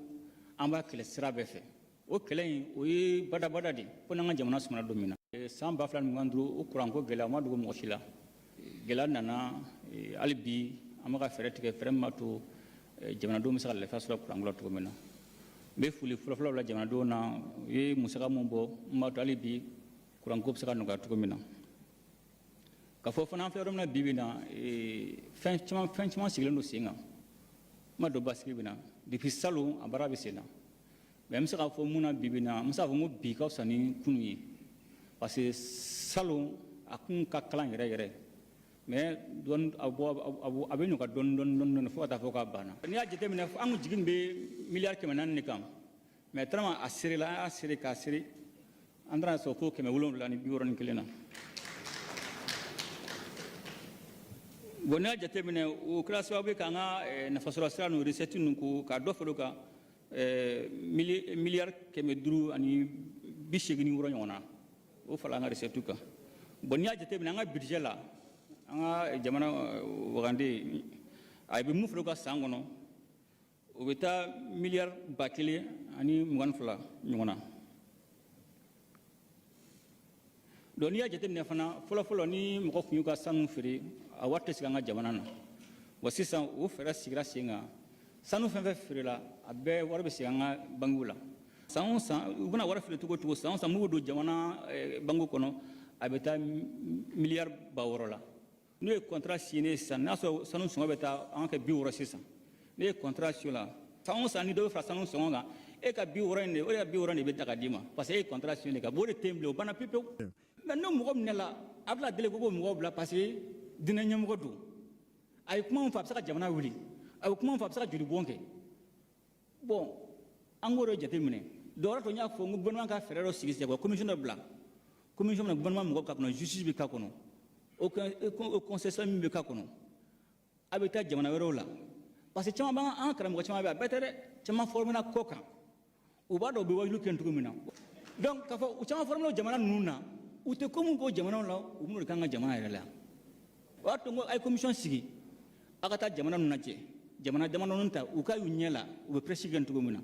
S11: an b'a kɛlɛ sira bɛɛ fɛ. O kɛlɛ in, o ye badabada de fo n'an ka jamana sumana don min na. San 2025, o kuranko gɛlɛya, o ma dogo mɔgɔ si la. Gɛlɛya nana, hali bi an bɛ ka fɛɛrɛ tigɛ, fɛɛrɛ min b'a to jamanadenw bɛ se ka lafiya sɔrɔ kuranko la cogo min na. N bɛ foli fɔlɔfɔlɔ bila jamanadenw na, u ye musaka mun bɔ, n b'a to hali bi kuranko bɛ se ka nɔgɔya cogo min na. Ka fɔ fana, an filɛ yɔrɔ min na bi bi in na, fɛn caman sigilen don sen kan, n ma dɔn basigi bɛ na. Depuis salon, a baara bɛ sen na, mais n bɛ se k'a fɔ mun na bi bi in na, n bɛ se k'a fɔ n ko bi ka fisa ni kunun ye, parce que salon a kun ka kalan yɛrɛ yɛrɛ, mais dɔɔni a bɔ, a bɛ nɔgɔya dɔɔni dɔɔni dɔɔni dɔɔni fo ka taa fɔ k'a banna. N'i y'a jateminɛ, an kun jigi bɛ miliyari 400 de kan, mais tellement a serela, an y'a sere k'a sere, an taara sɔrɔ fo 761 na. Bon, n'i y'a jateminɛ, o kɛra sababu ye k'an ka nafasɔrɔ sira ninnu, recette ninnu, ko ka dɔ fara o kan, miliyari 586 ɲɔgɔn na, o fara an ka recette kan. Bon, n'i y'a jateminɛ an ka budget la, an ka jamana wagande, a bɛ mun fara o kan san kɔnɔ, o bɛ taa miliyari 1022 ɲɔgɔn na. Donc n'i y'a jateminɛ fana, fɔlɔfɔlɔ ni mɔgɔ tun y'u ka sanu feere, a wari tɛ sigi an ka jamana na. Wa sisan o fɛɛrɛ sigira sen kan, sanu fɛn fɛn feerela, a bɛɛ wari bɛ segin an ka bankiw la. San o san, u bɛna wari feere cogo o cogo, san o san mun bɛ don jamana bankiw kɔnɔ, A bɛ taa miliyari 6000 la. N'o ye contrat signé sisan, n'a sɔrɔ sanu sɔngɔ bɛ taa an kɛ 60 sisan, n'e ye contrat signé la, san o san ni dɔ bɛ fara sanu sɔngɔ kan, e ka 60 in de, o de ka 60 de bɛ ta ka d'i ma, parce que e ye contrat signé de ka o de tɛ yen bilen, o banna pewu pewu. Mais n'o mɔgɔ minɛla, a bɛna deli ko k'o mɔgɔw bila, parce que diinɛ ɲɛmɔgɔ don. A ye kuma min fɔ, a bɛ se ka jamana wuli. A ye kuma min fɔ, a bɛ se ka jolibɔn kɛ. Bon, an k'o de jateminɛ. Dɔwɛrɛ to, n y'a fɔ n ko gouvernement ka fɛɛrɛ dɔ sigi sisan, ka commission dɔ bila, commission min na gouvernement mɔgɔ k'a kɔnɔ, justice bɛ k'a kɔnɔ, o conseil min bɛ k'a kɔnɔ, a bɛ taa jamana wɛrɛw la, parce que caman b'an an karamɔgɔ caman bɛ, a bɛɛ tɛ dɛ, caman formé kɔ kan, u b'a dɔn u bɛ wajulu kɛ cogo min na. Donc k'a fɔ u caman formé jamana ninnu na, u tɛ ko min k'o jamanaw la, u b'o de k'an ka jamana yɛrɛ la. O b'a to n ko a ye commission sigi, a ka taa jamana ninnu lajɛ, jamana damadɔnin ta, u ka y'u ɲɛ la u bɛ prêche kɛ cogo min na.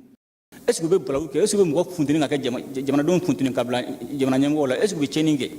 S11: Est ce que u bɛ balawu kɛ? Est ce que u bɛ mɔgɔ funteni ka kɛ jamanadenw funteni ka bila jamana ɲɛmɔgɔw la? Est ce que u bɛ tiɲɛni kɛ?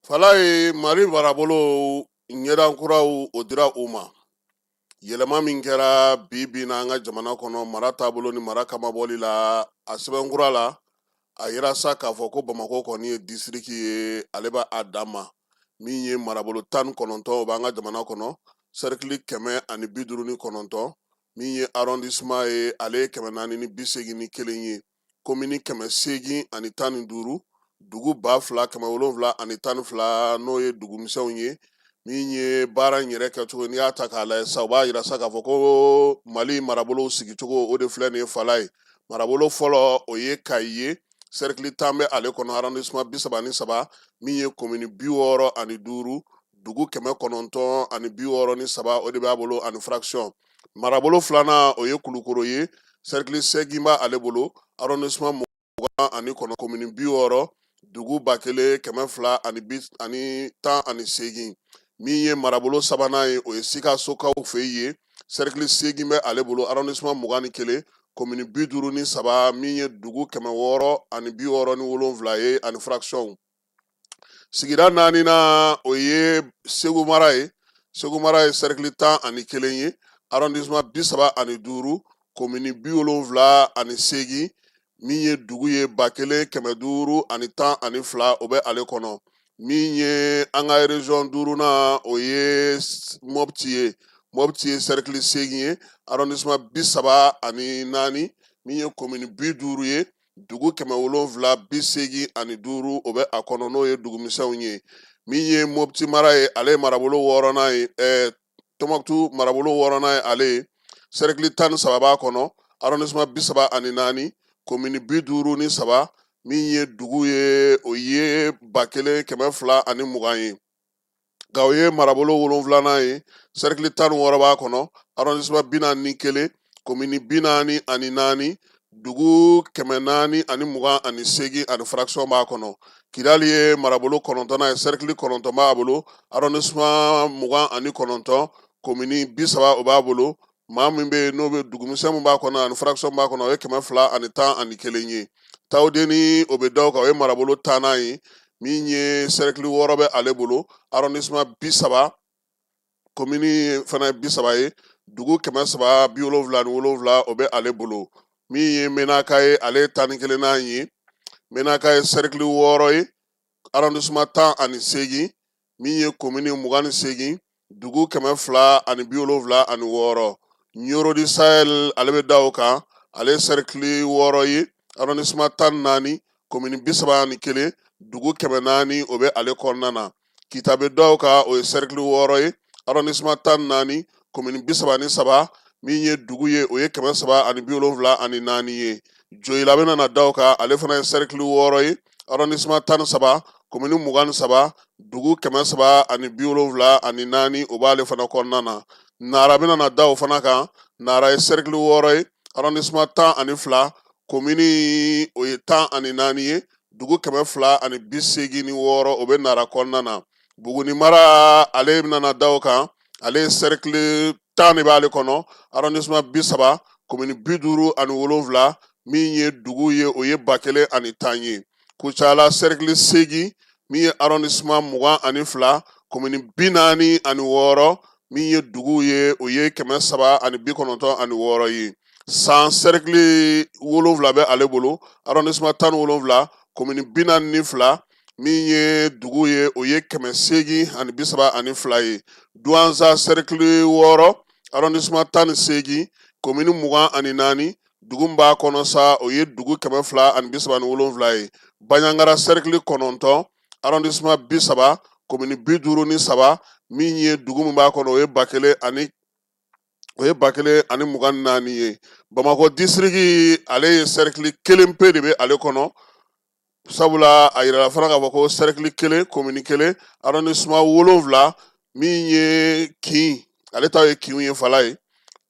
S7: Falaye, Mali marabolo ɲɛda kuraw o dira u ma. Yɛlɛma min kɛra bi bi na an ka jamana kɔnɔ mara taabolo ni mara kamabɔli la, a sɛbɛn kura la, a yira sa k'a fɔ ko Bamakɔ kɔni ye disiriki ye, ale b'a a dan ma. Min ye marabolo 19, o b'an ka jamana kɔnɔ, sɛrikili 159, min ye arrondissement ye, ale ye 481 ye, komini 815, dugu 2712, n'o ye dugumisɛnw ye. Min ye baara in yɛrɛ kɛcogo, n'i y'a ta k'a lajɛ sa, o b'a yira sa k'a fɔ ko Mali marabolow sigicogo, o de filɛ nin ye. Falaye, marabolo fɔlɔ, o ye Kayi ye, sɛrikili 10 bɛ ale kɔnɔ, arrondissement 33, min ye komini 65, dugu 963, o de b'a bolo, ani fraction. Marabolo filanan, o ye Kulukoro ye, sɛrikili 8 b'ale bolo, arrondissement 29, komini 60, dugu 1218. Min ye marabolo sabanan ye, o ye Sikasokaw fɛ yen, sɛrikili 8 bɛ ale bolo, arrondissement 21, komini 53, min ye dugu 667 ye, ani fraction. Sigida naaninan, o ye Segu mara ye. Segu mara ye sɛrikili 11 ye, arrondissement 35, komini 78, min ye dugu ye 1512, o bɛ ale kɔnɔ. Min ye an ka région duurunan, o ye Mɔpti ye. Mɔpti ye sɛrikili 8 ye, arrondissement 34, min ye komini 50 ye, dugu 785, o bɛ a kɔnɔ, n'o ye dugumisɛnw ye. Min ye Mopti mara ye, ale ye marabolo wɔɔrɔnan ye, Tɔnbukutu marabolo wɔɔrɔnan ye ale ye, sɛrikili 13 b'a kɔnɔ, arrondissement 34, komini 53, min ye dugu ye, o ye 1220 ye. Gawo ye marabolo wolonfilanan ye, sɛrikili 16 b'a kɔnɔ, arrondissement 41, komini 44, dugu 428 ani fraction b'a kɔnɔ. Kidali ye marabolo kɔnɔntɔnnan ye, sɛrikili 9 b'a bolo, arrondissement 29, komini 30, o b'a bolo. Maa min bɛ yen n'o bɛ dugumisɛn min b'a kɔnɔ ani fraction b'a kɔnɔ, o ye 211 ye. Tawudeni, o bɛ da o kan, o ye marabolo tannan ye, min ye sɛrikili 6 bɛ ale bolo, arrondissement 30, komini fana ye 30 ye, dugu 377, o bɛ ale bolo. Min ye Menaka ye, ale ye 11nan ye. Menaka ye sɛrikili 6 ye, arrondissement 18, min ye komini 28, dugu 276. Ɲoro du Sahel, ale bɛ da o kan, ale ye sɛrikili 6 ye, arrondissement 14, komini 31, dugu 400, o bɛ ale kɔnɔna na. Kita bɛ da o kan, o ye sɛrikili 6 ye, arrondissement 14, komini 33, min ye dugu ye, o ye 374 ye. Joyila bɛna na da o kan, ale fana ye sɛrikili 6 ye, arrondissement 13, komini 23, dugu 374, o b'ale fana kɔnɔna na. Nara bɛna na da o fana kan. Nara ye sɛrikili 6 ye, arrondissement 12, komini o ye 14 ye, dugu 286, o bɛ Nara kɔnɔna na. Buguni mara, ale bɛna na da o kan, ale ye sɛrikili 10 de b'ale kɔnɔ, arrondissement 30, komini 57. Min ye dugu ye, o ye 1010 ye. Kucala sɛrikili 8, min ye arrondissement 22, komini 46, min ye dugu ye, o ye 396 ye. San sɛrikili 7 bɛ ale bolo, arrondissement 17, komini 42, min ye dugu ye, o ye 832 ye. Duwanza sɛrikili 6, arrondissement 18, komini 24, dugu min b'a kɔnɔ sa, o ye dugu 237 ye. Baɲangara sɛrikili 9, arrondissement 30, komini 53, min ye dugu min b'a kɔnɔ, o ye 1024 ye. Bamakɔ disiriki, ale ye sɛrikili kelen pe de bɛ ale kɔnɔ, sabula a yirala fana k'a fɔ ko sɛrikili 1, komini 1, arrondissement 7, min ye kin, ale ta ye kinw ye, fala ye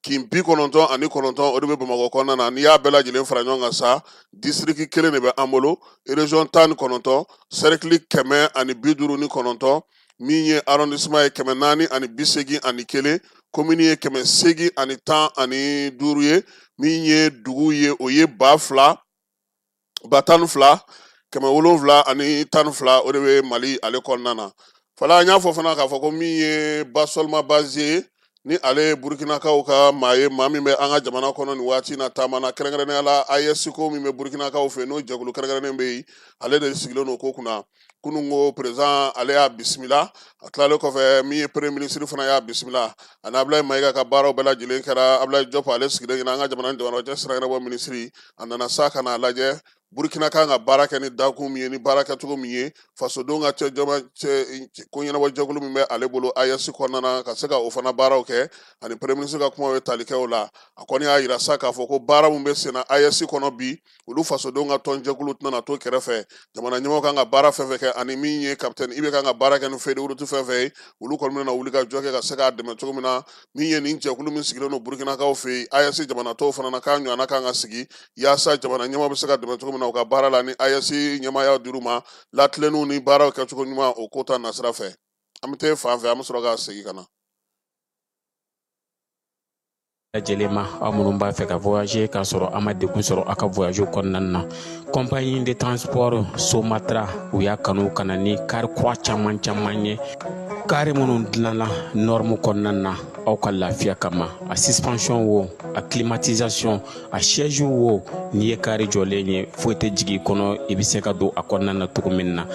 S7: kin 99, o de bɛ Bamakɔ kɔnɔna na. N'i y'a bɛɛ lajɛlen fara ɲɔgɔn kan sa, disiriki kelen de bɛ an bolo, région 19, sɛrikili 159, min ye arrondissement ye 481, komini ye 815 ye. Min ye dugu ye, o ye 12712, o de bɛ Mali ale kɔnɔna na. Fala, an y'a fɔ fana k'a fɔ ko min ye Basɔlima Bazie ye, ni ale ye Burukinakaw ka maa ye, maa min bɛ an ka jamana kɔnɔ nin waati na taama na, kɛrɛnkɛrɛnnenya la AES ko min bɛ Burukinakaw fɛ, n'o jɛkulu kɛrɛnkɛrɛnnen bɛ yen, ale de sigilen don ko kunna. Kunun ko président ale y'a bisimila. A tilalen kɔfɛ, min ye premier ministre fana y'a bisimila, ani Abulayi Mayiga ka baaraw bɛɛ lajɛlen kɛra. Abulayi Jɔp ale sigilen ɲɛna, an ka jamana ni jamana cɛ sira ɲɛnabɔ minisiri, a nana sa ka n'a lajɛ Burukina kan ka baara kɛ ni dakun min ye, ni baara kɛcogo min ye, fasodenw ka cɛ cɛ ko ɲɛnabɔ jɛkulu min bɛ ale bolo AES kɔnɔna na, ka se ka o fana baaraw kɛ. Ani premier ministre ka kumaw ye tali kɛ o la. A kɔni y'a yira sa k'a fɔ ko baara min bɛ senna AES kɔnɔ bi, olu fasodenw ka tɔnjɛkulu tɛna na to kɛrɛfɛ. Jamana ɲɛmɔgɔ kan ka baara fɛn fɛn kɛ, ani min ye capitaine IB kan ka baara kɛ ni feuille de route fɛn fɛn ye, olu kɔni bɛna wuli ka jɔ kɛ ka se k'a dɛmɛ cogo min na. Min ye nin jɛkulu min sigilen don Burukinakaw fɛ yen, AES jamana tɔw fana na, k'a ɲɔgɔnna kan ka sigi yaasa jamana ɲɛmɔgɔ bɛ se ka dɛmɛ cogo min na u ka baara la, ni AES ɲɛmaaya dir'u ma, latilenniw ni baaraw kɛcogo ɲuman, o ko ta nasira fɛ. An bɛ taa fan fɛ, an bɛ sɔrɔ ka segin ka na.
S13: Lajɛlen ma, aw minnu b'a fɛ ka voyager k'a sɔrɔ a ma degun sɔrɔ aw ka voyage kɔnɔna na, compagnie de transport Somatra, u y'a kanu ka na ni kari kura caman caman ye, kari minnu dilanna norme kɔnɔna na aw ka lafiya kama. A suspension wo, a climatisation, a siège wo, n'i ye kari jɔlen ye, foyi tɛ jigin i kɔnɔ, i bɛ se ka don a kɔnɔna na cogo min na.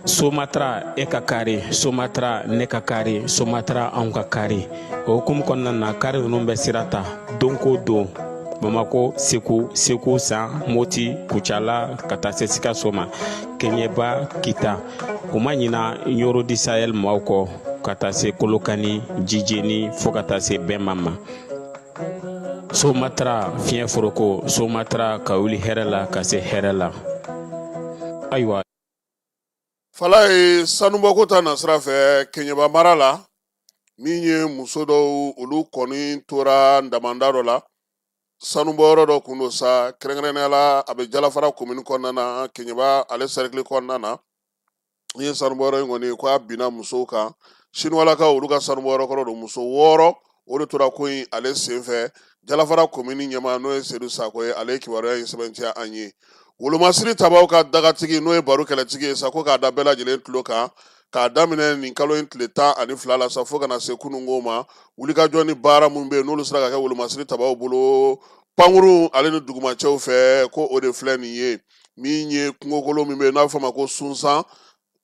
S13: Somatra, e ka kari, Somatra, ne ka kari, Somatra, anw ka kari. O hukumu kɔnɔna na, kari ninnu bɛ sira ta don ko don, Bamako, Segu, Segu, San, Moti, Kucala, ka taa se Sikaso ma, Kɛɲɛba, Kita. U ma ɲina Ɲoro du Sahel maaw kɔ, ka taa se Kolokani, Jijeni, fo ka taa se Bɛnma ma. Somatra, fiɲɛ foroko, Somatra, ka wuli hɛrɛ la ka se hɛrɛ la. Ayiwa.
S7: Fala ye sanubɔko ta nasira fɛ Keɲeba mara la, min ye muso dɔw, olu kɔni tora damanda dɔ la, sanubɔyɔrɔ dɔ kun don sa, kɛrɛnkɛrɛnnenya la a bɛ Jalafara komini kɔnɔna na, Keɲeba ale sɛrikili kɔnɔna na. Min ye sanubɔyɔrɔ in kɔni, ko a binna musow kan, Sinuwalakaw olu ka sanubɔyɔrɔ kɔrɔ don. Muso 6, o de tora ko in ale senfɛ. Jalafara komini ɲɛmaa, n'o ye Sedu Sako ye, ale ye kibaruya in sɛbɛntiya an ye. Wolomasiri tabaw ka dagatigi, n'o ye baro kɛlɛtigi ye sa, ko k'a da bɛɛ lajɛlen tulo kan, k'a daminɛ nin kalo in tile 12 la sa, fo ka na se kununko ma, wulikajɔ ni baara minnu bɛ yen, n'olu sera ka kɛ wolomasiri tabaw bolo pankurun ale ni dugumacɛw fɛ, ko o de filɛ nin ye. Min ye kungokolo min bɛ yen n'a bɛ fɔ a ma ko Sunsan,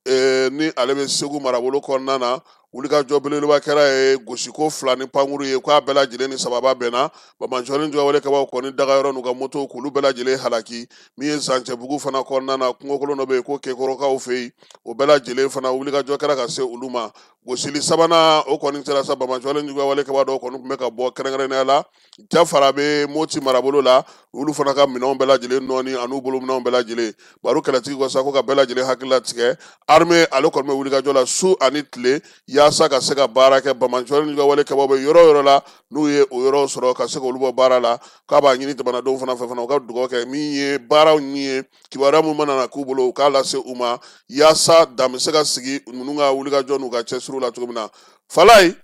S7: ni ale bɛ Segu marabolo kɔnɔna na, wulikajɔ belebeleba kɛra ye, gosiko 2 ni pankuru ye, k'a bɛɛ lajɛlen ni sababa bɛnna. Banbaanciwale juguyawale kɛbaaw kɔni dagayɔrɔ n'u ka motow, k'olu bɛɛ lajɛlen halaki. Min ye Zancɛbugu fana kɔnɔna na, kungokolon dɔ bɛ yen ko Kekɔrɔkaw fɛ yen, o bɛɛ lajɛlen fana wulikajɔ kɛra ka se olu ma. Gosili sabanan, o kɔni kɛra sa, banbaanciwale juguyawale kɛbaa dɔw kɔni tun bɛ ka bɔ, kɛrɛnkɛrɛnnenya la Jafara bɛ Moti marabolo la, olu fana ka minɛnw bɛɛ lajɛlen nɔɔni an'u bolo minɛnw bɛɛ lajɛlen. Baro kɛlɛtigi ko sa ko ka bɛɛ lajɛlen hakili latigɛ, armée ale kɔni bɛ wulikajɔ la su ani tile yaasa ka se ka baara kɛ. Banbaanciwale juguyawale kɛbaaw bɛ yɔrɔ o yɔrɔ la, n'u ye o yɔrɔ sɔrɔ, ka se k'olu bɔ baara la. K'a b'a ɲini jamanadenw fana fɛ fana, u ka dugawu kɛ. Min ye baaraw min ye, kibaruya min mana na k'u bolo, u k'a lase u ma yaasa dan bɛ se ka sigi ninnu ka wulikajɔ n'u ka cɛsiriw la cogo min na. Falayi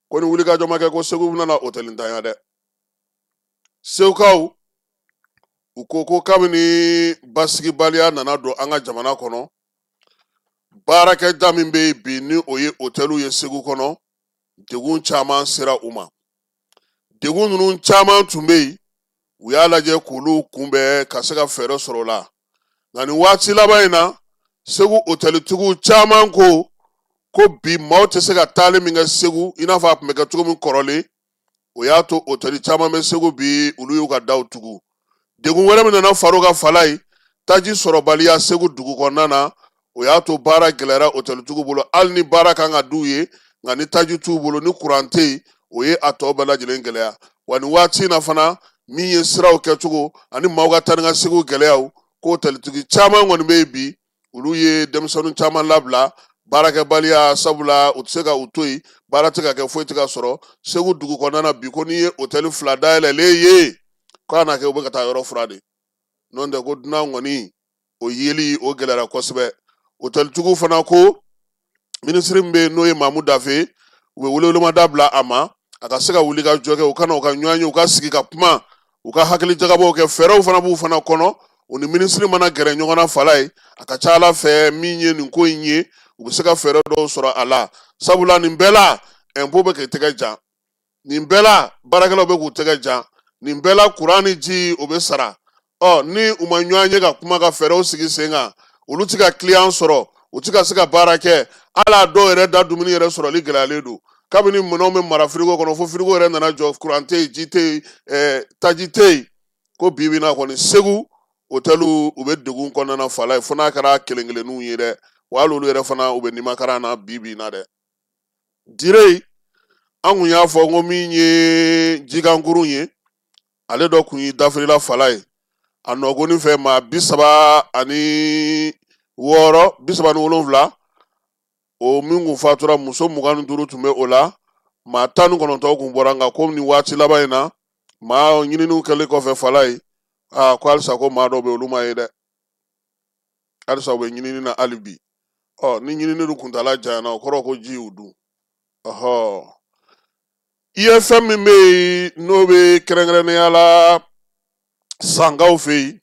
S7: ko ni wulikajɔ ma kɛ, ko Segu bɛna na otɛlintanya dɛ. Segukaw U ko ko kabini basigibaliya nana don an ka jamana kɔnɔ, baarakɛda min bɛ yen bi ni o ye otɛliw ye Segu kɔnɔ, degun caman sera u ma. Degun ninnu caman tun bɛ yen, u y'a lajɛ k'olu kunbɛn ka se ka fɛɛrɛ sɔrɔ o la. Nka nin waati laban in na, Segu otɛlitigiw caman ko ko bi maaw tɛ se ka taali min kɛ Segu i n'a fɔ a tun bɛ kɛ cogo min kɔrɔlen, o y'a to otɛli caman bɛ Segu bi, olu y'u ka daw tugu. Degun wɛrɛ min nana far'o kan Falaye, taji sɔrɔbaliya Segu dugu kɔnɔna na, o y'a to baara gɛlɛyara otɛlitigiw bolo. Hali ni baara kan ka d'u ye, nka ni taji t'u bolo, ni kuran tɛ yen, o ye a tɔ bɛɛ lajɛlen gɛlɛya. Wa nin waati in na fana, min ye siraw kɛcogo ani maaw ka taa ni ka seginw gɛlɛyaw, ko otɛlitigi caman kɔni bɛ yen bi, olu ye denmisɛnnin caman labila baarakɛbaliya, sabula u tɛ se ka u to yen, baara tɛ ka kɛ, foyi tɛ ka sɔrɔ Segu dugu kɔnɔna na bi. Ko n'i ye otɛli 2 dayɛlɛlen ye, k'a na kɛ u bɛ ka taa yɔrɔ furan de, n'o tɛ ko dunan kɔni o yeli o gɛlɛyara kosɛbɛ. Otɛlitigiw fana ko minisiri min bɛ yen n'o ye Mamu Dafe, u bɛ welewelemada bila a ma, a ka se ka wuli ka jɔ kɛ, u ka na u ka ɲɔgɔn ye, u ka sigi ka kuma, u ka hakili jagabɔw kɛ. Fɛɛrɛw fana b'u fana kɔnɔ. U ni minisiri mana gɛrɛ ɲɔgɔn na Falaye, a ka ca a la fɛ min ye nin ko in ye, u bɛ se ka fɛɛrɛ dɔw sɔrɔ a la, sabula nin bɛɛ la ɛnpo bɛ k'i tɛgɛ jan, nin bɛɛ la baarakɛlaw bɛ k'u tɛgɛ jan, nin bɛɛ la kuran ni ji o bɛ sara. Ɔ ni u ma ɲɔgɔn ye ka kuma ka fɛɛrɛw sigi sen kan, olu tɛ ka kiliyan sɔrɔ, u tɛ ka se ka baara kɛ. Hali a dɔw yɛrɛ da dumuni yɛrɛ sɔrɔli gɛlɛyalen don, kabini minɛnw bɛ mara firigo kɔnɔ fo firigo yɛrɛ nana jɔ, kuran tɛ yen, ji tɛ yen, taji tɛ yen. Ko bi bi in na kɔni, Segu otɛliw u bɛ degun kɔnɔna na Falaye, fo n'a kɛra kelen kelenninw ye dɛ, wa hali olu yɛrɛ fana u bɛ nimakaran na bi bi in na dɛ. Dire an kun y'a fɔ ko min ye jikankurun ye, ale dɔ kun y'i dafirila Falaye a nɔgɔnin fɛ, maa 36, 37, o min kun fatura, muso 25 tun bɛ o la, maa 19 kun bɔra. Nka ko nin waati laban in na, maa ɲininiw kɛlen kɔfɛ Falaye, aa ko halisa ko maa dɔw bɛ olu ma ye dɛ, halisa u bɛ ɲinini na hali bi. Ɔ ni ɲinini dun kuntaala janyana, o kɔrɔ ko ji y'u dun. Ɔhɔ, IFM min bɛ yen n'o bɛ kɛrɛnkɛrɛnnenya la Sankaw fɛ yen,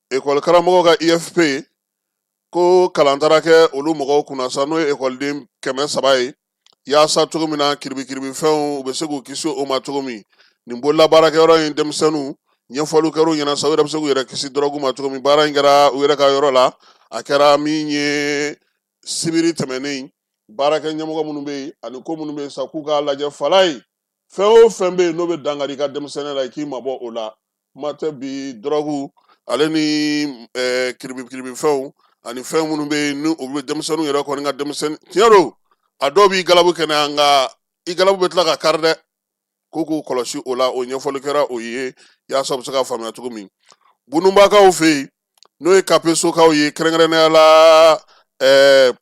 S7: ekɔli karamɔgɔw ka IFP, ko kalan taara kɛ olu mɔgɔw kunna sa, n'o ye ekɔliden 300 ye, yaasa cogo min na kiribikiribifɛnw u bɛ se k'u kisi o ma cogo min. Nin bololabaarakɛyɔrɔ in denmisɛnninw, ɲɛfɔliw kɛra u ɲɛna sa, u yɛrɛ bɛ se k'u yɛrɛ kisi dɔrɔgu ma cogo min. Baara in kɛra u yɛrɛ ka yɔrɔ la, a kɛra min ye sibiri tɛmɛnen. Baarakɛ ɲɛmɔgɔ minnu bɛ yen ani ko minnu bɛ yen sa, k'u k'a lajɛ Falaye, fɛn o fɛn bɛ yen n'o bɛ dankari i ka denmisɛnninya la, i k'i mabɔ o la. Kuma tɛ bi dɔrɔgu ale ni kiribikiribifɛnw ani fɛn minnu bɛ yen ni olu bɛ denmisɛnninw yɛrɛ kɔni ka denmisɛnnin tiɲɛ don, a dɔw b'i galabu kɛnɛya, nka i galabu bɛ tila ka kari dɛ. Ko k'u kɔlɔsi o la, o ɲɛfɔli kɛra o ye yaasa u bɛ se ka faamuya cogo min. Bununbakaw fɛ yen, n'o ye kapesokaw ye, kɛrɛnkɛrɛnnenya la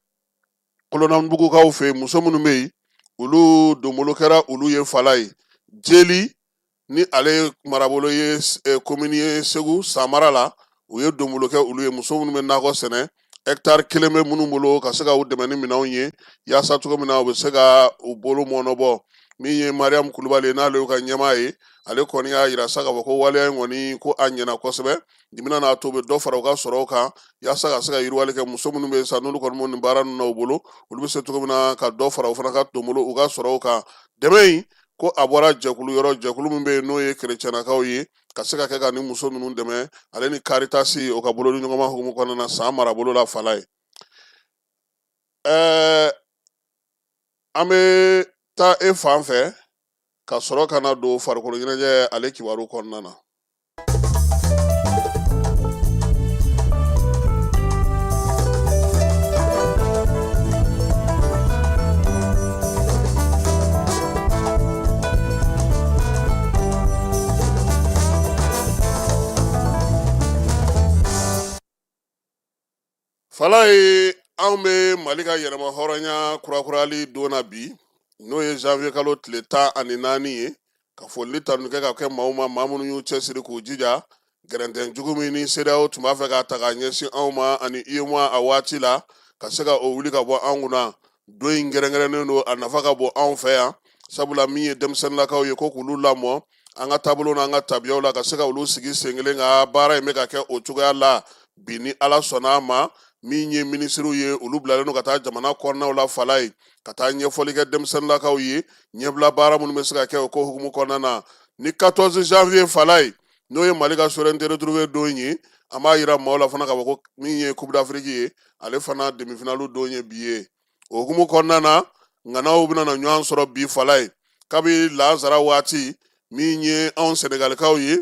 S7: kolonnabugukaw fɛ yen, muso minnu bɛ yen, olu donbolo kɛra olu ye Falaye. Jeli ni ale marabolo ye komini ye Segu San mara la, u ye donbolo kɛ olu ye, muso minnu bɛ nakɔ sɛnɛ, hɛkitari kelen bɛ minnu bolo, ka se ka u dɛmɛ ni minɛnw ye yaasa cogo min na u bɛ se ka u bolo mɔnɔbɔ. Min ye Mariam Kulubali ye, n'ale y'u ka ɲɛmaa ye, ale kɔni y'a yira sa k'a fɔ ko waleya in kɔni ko a ɲɛna kosɛbɛ. Dimina n'a to bɛ dɔ fara u ka sɔrɔw kan yaasa ka se ka yiriwali kɛ. Muso minnu bɛ yen sa, n'olu kɔni b'o nin baara ninnu na u bolo, olu bɛ se cogo min na ka dɔ fara u fana ka donbolo, u ka sɔrɔw kan. Dɛmɛ in ko a bɔra jɛkulu yɔrɔ, jɛkulu min bɛ yen n'o ye kerecɛnnakaw ye, ka se ka kɛ ka nin muso ninnu dɛmɛ, ale ni Karitasi o ka bolodi ɲɔgɔnma hukumu kɔnɔna na San marabolo la Falaye. An bɛ taa e fan fɛ ka sɔrɔ ka na don farikolo ɲɛnajɛ ale kibaru kɔnɔna na. Falaye, anw bɛ Mali ka yɛrɛmahɔrɔnya kurakurayali don na bi, n'o ye janvier kalo tile 14 ye, ka foli ni tanu kɛ ka kɛ maaw ma, maa minnu y'u cɛsiri k'u jija gɛrɛntɛn jugu min ni CEDEAO tun b'a fɛ k'a ta k'a ɲɛsin anw ma ani UEMOA a waati la, ka se ka o wuli ka bɔ an kunna. Don in kɛrɛnkɛrɛnnen don, a nafa ka bon anw fɛ yan. Sabula min ye denmisɛnninlakaw ye, ko k'olu lamɔ an ka taabolo n'an ka tabiyaw la, ka se ka olu sigi sen kelen ka baara in bɛ ka kɛ o cogoya la bi. Ni Ala sɔnna a ma, min ye minisiriw ye, olu bilalen don ka taa jamana kɔnɔnaw la fala ye, ka taa ɲɛfɔli kɛ denmisɛnninlakaw ye, ɲɛbila baara minnu bɛ se ka kɛ o ko hukumu kɔnɔna na. Ni 14 janvier fala ye, n'o ye Mali ka souveraineté retrouvée don ye, an b'a yira maaw la fana k'a fɔ ko min ye Coupe d'Afrique ye, ale fana demi-finale don ye bi ye. O hukumu kɔnɔna na, ŋanaw bɛna na ɲɔgɔn sɔrɔ bi fala ye. Kabi lansara waati, min ye anw Sɛnɛgalikaw ye,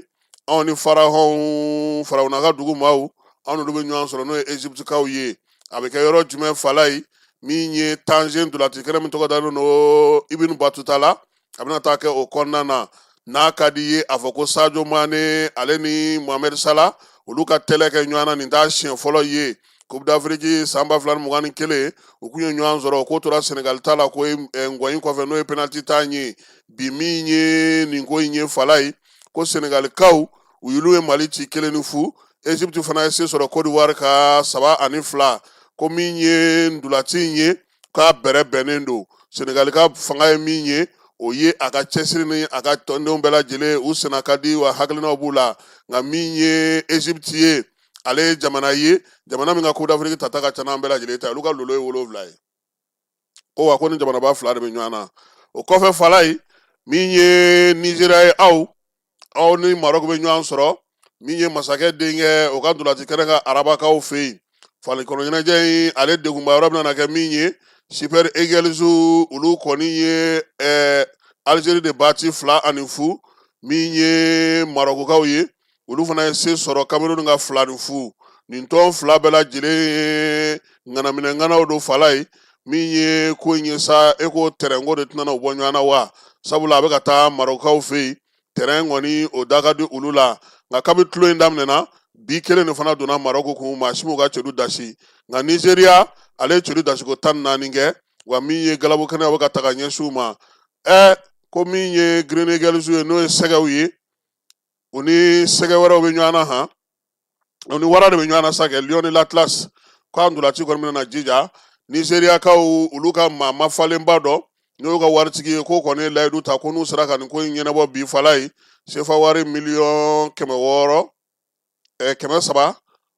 S7: anw ni farahɔnw, farawuna ka dugu maaw, anw n'olu bɛ ɲɔgɔn sɔrɔ, n'o ye Eziptikaw ye. A bɛ kɛ yɔrɔ jumɛn fala ye? Min ye Tanze ntolaci kɛnɛ min tɔgɔ dalen don Ibn Batuta la, a bɛna taa kɛ o kɔnɔna na. N'a ka di ye, a fɔ ko Sadio Mane ale ni Mohamed Salah, olu ka tɛlɛ kɛ ɲɔgɔn na, nin t'a siɲɛ fɔlɔ ye. Coupe d'Afrique san 2021, u kun ye ɲɔgɔn sɔrɔ, k'o tora Senegal ta la ko ngɔyin kɔfɛ, n'o ye penalty ta ye. Bi min ye nin ko in ye fala ye, ko Senegalikaw u y'olu ye Mali ci 1-0, Egypte fana ye se sɔrɔ Côte d'Ivoire ka 3-2. Ko min ye ntolaci in ye, k'a bɛrɛ bɛnnen don. Senegali ka fanga ye min ye, o ye a ka cɛsiri ni a ka tɔndenw bɛɛ lajɛlen, u senna ka di wa hakilinaw b'u la. Nka min ye Egypte ye, ale ye jamana ye, jamana min ka Coupe d'Afrique tata ka ca n'an bɛɛ lajɛlen ta. Olu ka lolo ye 7 ye. Ko wa ko ni jamanaba fila de bɛ ɲɔgɔn na. O kɔfɛ fala ye, min ye Nizeriya ye, aw ni Marɔku bɛ ɲɔgɔn sɔrɔ. Min ye masakɛ denkɛ, o ka ntolaci kɛnɛ kan arabakaw fɛ yen, falikɔnɔ ɲɛnajɛ in, ale degunba yɔrɔ bɛna kɛ min ye, Super Eagles, olu kɔni ye Algérie de bati 2-0. Min ye Marɔkukaw ye, olu fana ye se sɔrɔ Cameroun ka 2-0. Nin tɔn fila bɛɛ lajɛlen ye ŋanaminɛ ŋanaw don fala ye. Min ye ko in ye sa, e ko tɛrɛnko de tɛna u bɔ ɲɔgɔn na wa? Sabula a bɛ ka taa Marɔkukaw fɛ yen, tɛrɛn kɔni o da ka di olu la. Nka kabi tulon in daminɛna, bi kelen de fana donna Marɔku kun, maa si m'u ka celu dasi. Nka Nizeriya, ale ye celu dasiko 14 kɛ. Wa min ye galabu kɛnɛ, bɛ ka ta ka ɲɛsin u ma. Ko min ye Green Eagles ye, n'o ye sɛgɛw ye, u ni sɛgɛ wɛrɛw bɛ ɲɔgɔn na han, u ni wara de bɛ ɲɔgɔn na sa kɛ, Lion de l'Atlas. Ko a ntolaci kɔni bɛna jija. Nizeriyakaw, olu ka maa mafalenba dɔ, n'o y'u ka waritigi ye, k'o kɔni ye layidu ta ko n'u sera ka nin ko in ɲɛnabɔ bi fala ye, sefa wari miliyɔn 600, 300,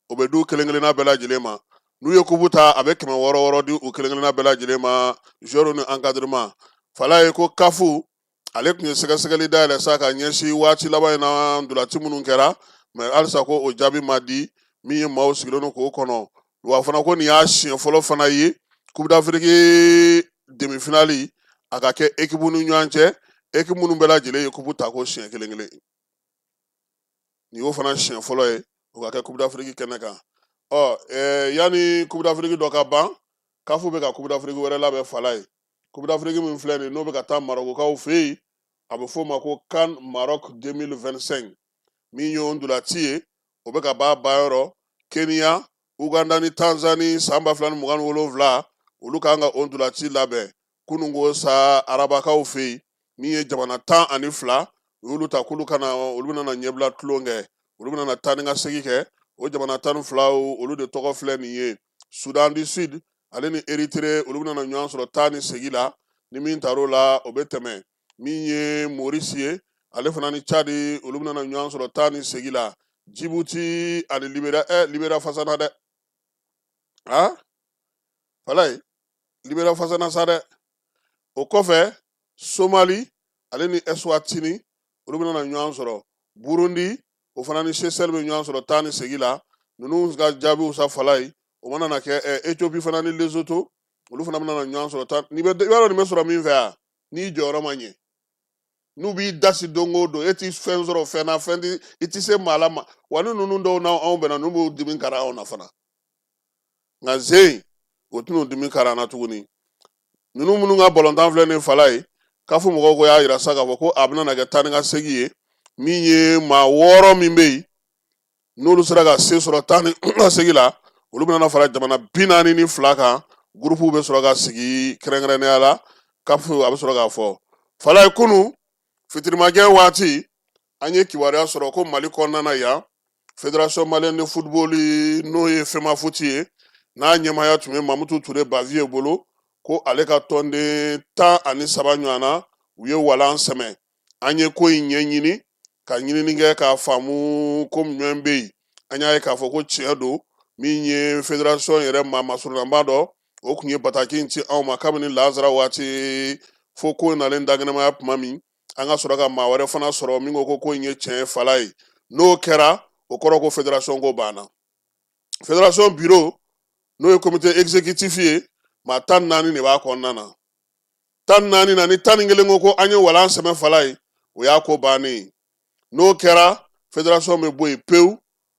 S7: o bɛ d'u kelen kelenna bɛɛ lajɛlen ma. N'u ye kupu ta, a bɛ 600 600 di u kelen kelenna bɛɛ lajɛlen ma, joueur ni encadrement fala ye. Ko CAF, ale tun ye sɛgɛsɛgɛli dayɛlɛ sa ka ɲɛsin waati laban in na ntolaci minnu kɛra, mais halisa ko o jaabi ma di. Min ye maaw sigilen don k'o kɔnɔ, wa fana ko nin y'a siɲɛ fɔlɔ fana ye Coupe d'Afrique demi-finale a ka kɛ équipe ni ɲɔgɔn cɛ, équipe minnu bɛɛ lajɛlen ye kupu ta ko siɲɛ kelen kelen, nin y'o fana siɲɛ fɔlɔ ye o ka kɛ Coupe d'Afrique kɛnɛ kan. Ɔ yanni Coupe d'Afrique dɔ ka ban, CAF bɛ ka Coupe d'Afrique wɛrɛ labɛn fala ye. Coupe d'Afrique min filɛ nin, n'o bɛ ka taa Marɔkukaw fɛ yen, a bɛ f'o ma ko CAN Maroc 2025. Min ye o ntolaci ye, o bɛ ka ban yɔrɔ Kenya, Uganda ni Tanzanie san 2027, olu kan ka o ntolaci labɛn. Kununko sa, arabakaw fɛ yen, min ye jamana 12, u y'olu ta k'olu ka na, olu bɛna na ɲɛbila tulon kɛ, olu bɛna na taa ni ka segin kɛ. O jamana 12, olu de tɔgɔ filɛ nin ye: Soudan du Sud ale ni Érythrée, olu bɛna na ɲɔgɔn sɔrɔ taa ni segin la, ni min tar'o la, o bɛ tɛmɛ. Min ye Maurice ye, ale fana ni Tchad, olu bɛna na ɲɔgɔn sɔrɔ taa ni segin la. Djibouti ani Libéria, Libéria fasana dɛ, ah walayi, Libéria fasana sa dɛ. O kɔfɛ, Somali ale ni Eswatini, olu bɛna na ɲɔgɔn sɔrɔ. Burundi, o fana ni Seychelles bɛ ɲɔgɔn sɔrɔ taa ni segin la. Ninnu ka jaabiw sa fala ye, o mana na kɛ, Ethiopie fana ni Lesotho, olu fana bɛna na ɲɔgɔn sɔrɔ taa. N'i bɛ, i b'a dɔn nin bɛ sɔrɔ min fɛ yan, n'i jɔyɔrɔ ma ɲɛ, n'u b'i dasi don o don, e ti fɛn sɔrɔ fɛn na, fɛn ti, i ti se maa la ma. Wa ni ninnu dɔw n'anw bɛnna, ninnu b'u dimi kari anw na fana. Nka zen o tɛn'u dimi kari an na tuguni. Ninnu minnu ka balontan filɛ nin fala ye, CAF mɔgɔw ko y'a yira sa k'a fɔ ko a bɛna na kɛ taa ni ka segin ye. Min ye maa 6 min bɛ yen, n'olu sera ka se sɔrɔ taa ni ka segin la, olu bɛna fara jamana 42 kan. Gurupuw bɛ sɔrɔ ka sigi kɛrɛnkɛrɛnnenya la, CAF a bɛ sɔrɔ k'a fɔ fala ye. Kunu fitirimajɛ waati, an ye kibaruya sɔrɔ ko Mali kɔnɔna na yan, Fédération malienne de football, n'o ye FEMAFOOT ye, n'a ɲɛmaaya tun bɛ Mamutu Ture Baviye bolo, ko ale ka tɔnden 13 ɲɔgɔn na, U ye walan sɛmɛ. An ye ko in ɲɛɲini ka ɲinini kɛ k'a faamu ko jumɛn bɛ yen. An y'a ye k'a fɔ ko tiɲɛ don, min ye fédération yɛrɛ maa masurunnaba dɔ, o tun ye bataki in ci anw ma kabini lazara waati, fo ko nalen dankɛnɛmaya tuma min, an ka sɔrɔ ka maa wɛrɛ fana sɔrɔ min ko ko in ye tiɲɛ ye fala ye. N'o kɛra, o kɔrɔ ko fédération ko banna. Fédération bureau, n'o ye comité exécutif ye, maa 14 de b'a kɔnɔna na. 14 na, ni 11 ko an ye walan sɛmɛ fala ye, o y'a ko bannen ye. N'o kɛra, fédération bɛ bɔ yen pewu.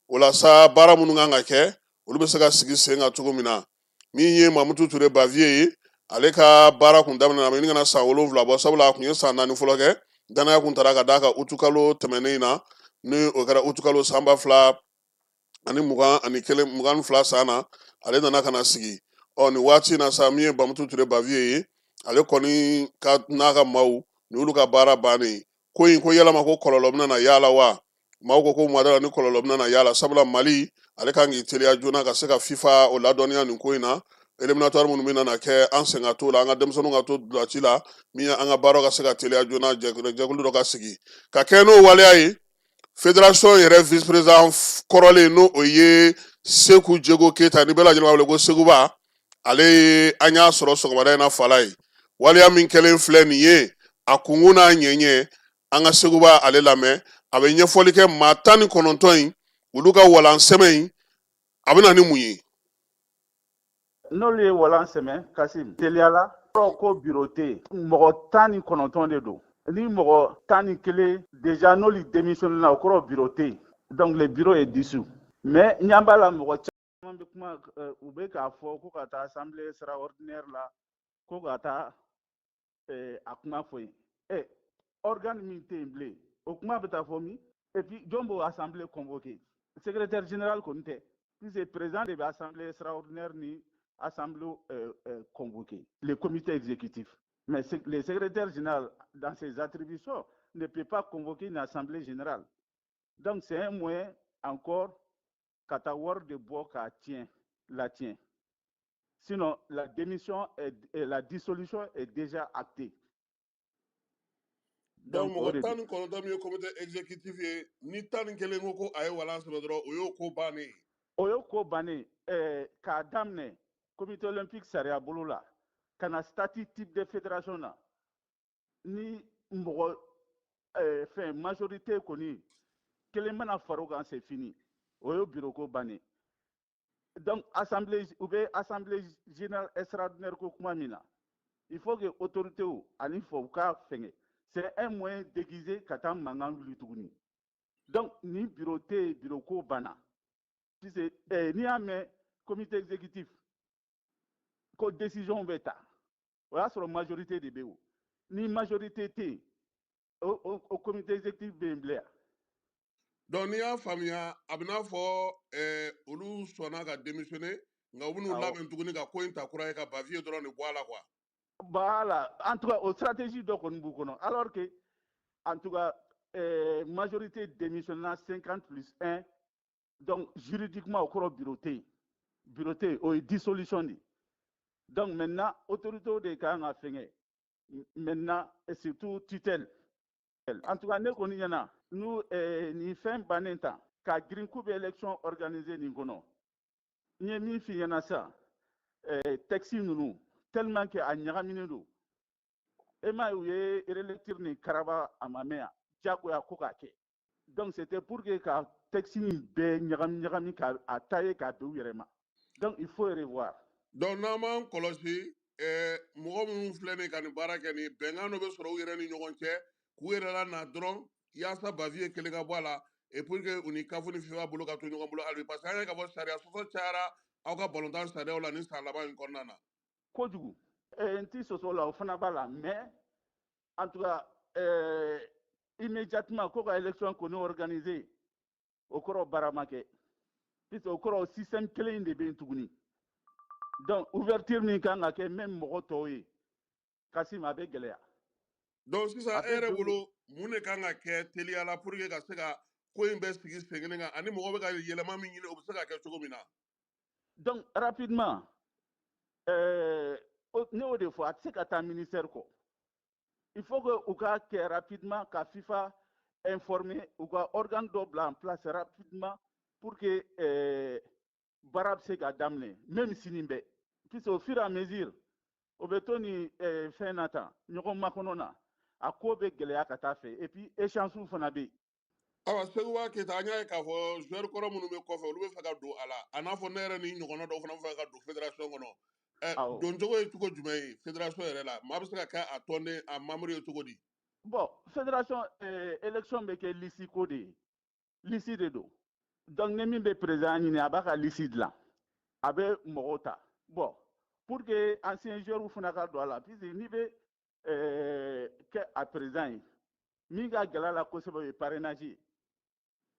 S7: O la sa, baara minnu kan ka kɛ, olu bɛ se ka sigi sen kan cogo min na. Min ye Mamutu Ture Baviye ye, ale ka baara kun daminɛna, a bɛ ɲini ka na san 7 bɔ, sabula a kun ye san 4 fɔlɔ kɛ. Danaya kun tara ka d'a kan utukalo tɛmɛnen in na, ni o kɛra utukalo san 2021, 22 san na, ale nana ka na sigi. Ɔ, nin waati in na sa, min ye Bamutu Ture Baviye ye, ale kɔni ka n'a ka maaw ni olu ka baara bannen ko in, ko yalama ko kɔlɔlɔ bɛna na y'a la wa? Maaw ko ko madala ni kɔlɔlɔ bɛna na y'a la, sabula Mali ale kan k'i teliya joona ka se ka FIFA o ladɔnniya nin ko in na. Éliminatoire minnu bɛna na kɛ, an sen ka t'o la, an ka denmisɛnninw ka to dulaci la, min ye an ka baaraw ka se ka teliya joona, jɛkulu dɔ ka sigi ka kɛ n'o waleya ye. Fédération yɛrɛ vice président kɔrɔlen, n'o o ye Seku Jego Keyita, ni bɛɛ lajɛlen b'a wele ko Seguba, ale ye an y'a sɔrɔ sɔgɔmada in na fala ye. Waleya min kɛlen filɛ nin ye, a kunkun n'a ɲɛɲɛ, an ka Seguba ale lamɛn, a bɛ ɲɛfɔli kɛ. Maa 19 in, olu ka walan sɛmɛ in, a bɛ na ni mun ye?
S14: N'olu ye walan sɛmɛ, Kasim, teliya la, kɔrɔ ko bureau tɛ yen. Mɔgɔ 19 de don. Ni mɔgɔ 11 déjà n'olu démissionné na, o kɔrɔ bureau tɛ yen. Donc le bureau est dissous. Mais n ɲɛ b'a la, mɔgɔ caman bɛ kuma, u bɛ k'a fɔ ko ka taa assemblée extraordinaire la, ko ka taa a kuma fɔ yen. Organe min tɛ yen bilen, o kuma bɛ taa fɔ min? Et puis jɔn b'o assemblée convoqué? Secrétaire général kɔni tɛ, puisque président de bɛ assemblée extraordinaire ni assemblée convoqué, le comité exécutif. Mais le secrétaire général, dans ses attributions, ne peut pas convoquer une assemblée générale. Donc c'est un moyen encore ka taa wari de bɔ k'a tiɲɛ la tiɲɛ. Sinon la démission est, la dissolution est déjà actée.
S7: Donc mɔgɔ 19 min ye comité exécutif ye, ni 11 ko a ye walan sɛmɛ dɔrɔn, o y'o ko bannen ye.
S14: O y'o ko bannen. K'a daminɛ comité olympique sariya bolo la ka na statut type de fédération na, ni mɔgɔ fɛn majorité kɔni kelen mana far'o kan, c'est fini, o ye bureau ko bannen. Donc assemblée u bɛ assemblée générale extraordinaire ko kuma min na, il faut que autorité ani fɔ u k'a fɛngɛ. C'est un moyen déguisé ka taa mankan wuli tuguni. Donc ni bureau tɛ yen, bureau ko banna, puisque n'i y'a mɛn comité exécutif ko décision bɛ ta, o y'a sɔrɔ majorité de bɛ yen. O ni majorité tɛ yen, o comité exécutif bɛ yen bilen yan?
S7: Donc n'i y'a faamuya, a bɛ n'a fɔ olu sɔnna ka démissionner, nka u bɛn'u labɛn tuguni ka ko in ta kura ye, ka Baviye dɔrɔn de bɔ a la quoi.
S14: Voilà, en tout cas o stratégie dɔ kɔni b'u kɔnɔ, alors que en tout cas majorité démissionna 50 plus 1. Donc juridiquement, o kɔrɔ bureau tɛ yen, bureau tɛ yen, o ye dissolution de ye. Donc maintenant autorité de kan ka fɛngɛ maintenant, et surtout tutelle. En tout cas ne kɔni ɲɛna, n'u nin fɛn bannen tan ka girin k'u bɛ élection organiser nin kɔnɔ, n ye min f'i ɲɛna sisan, texte ninnu, tellement que a ɲagaminen don, e m'a ye, u ye relecture ni karaba, a ma mɛn yan, diyagoya ko k'a kɛ. Donc c'était pour que ka texte in bɛɛ ɲagami ɲagami ka a tailler k'a bɛn u yɛrɛ ma. Donc il faut revoir.
S7: Donc n'an m'an kɔlɔsi, mɔgɔ minnu filɛ nin ye ka nin baara kɛ, nin bɛnkan dɔ bɛ sɔrɔ u yɛrɛ ni ɲɔgɔn cɛ k'u yɛrɛ la na dɔrɔn yaasa Baviye kelen ka bɔ a la, et pour que u ni CAF ni FIFA bolo ka to ɲɔgɔn bolo hali bi, parce que an ye k'a fɔ sariya sɔsɔ cayara aw ka balontan sariyaw la nin san laban in kɔnɔna na.
S14: Kojugu, n ti sɔsɔ la, o fana b'a la. Mais en tout cas immédiatement ko ka élection kɔni organiser, o kɔrɔ baara ma kɛ, puisque o kɔrɔ système kelen in de bɛ yen tuguni. Donc ouverture min kan ka kɛ même mɔgɔ tɔw ye, Kasim, a bɛ gɛlɛya.
S7: Donc sisan, e yɛrɛ bolo, mun de kan ka kɛ teliya la pour que ka se ka ko in bɛɛ sigi sen kelen kan, ani mɔgɔ bɛ ka yɛlɛma min ɲini, o bɛ se ka kɛ cogo min na?
S14: Donc rapidement, ne y'o de fɔ, a tɛ se ka taa ministère kɔ. Il faut que u ka kɛ rapidement ka FIFA informer, u ka organe dɔ bila en place rapidement pour que baara bɛ se ka daminɛ même sini bɛɛ, puisque au fur et à mesure o bɛ to nin fɛn na tan, ɲɔgɔn makɔnɔ na, a ko bɛ gɛlɛya ka taa fɛ, et puis échéance fana bɛ yen.
S7: Ayiwa, Seguba Keyita, an y'a ye k'a fɔ joueur kɔrɔ minnu bɛ kɔfɛ, olu bɛ fɛ ka don a la, a n'a fɔ ne yɛrɛ ni ɲɔgɔnna dɔw fana bɛ fɛ ka don fédération kɔnɔ. Doncogo ye cogo jumɛn ye fédération yɛrɛ la? Maa bɛ se ka kɛ a tɔnden, a membre ye cogo di?
S14: Bon, fédération, élection bɛ kɛ liste ko de ye, liste de don. Donc ni min bɛ président ɲini, a b'a ka liste dilan, a bɛ mɔgɔw ta. Bon, pour que ancien joueur fana ka don a la, puisque n'i bɛ kɛ a président ye, min ka gɛlɛ a la kosɛbɛ, o ye parrainage ye.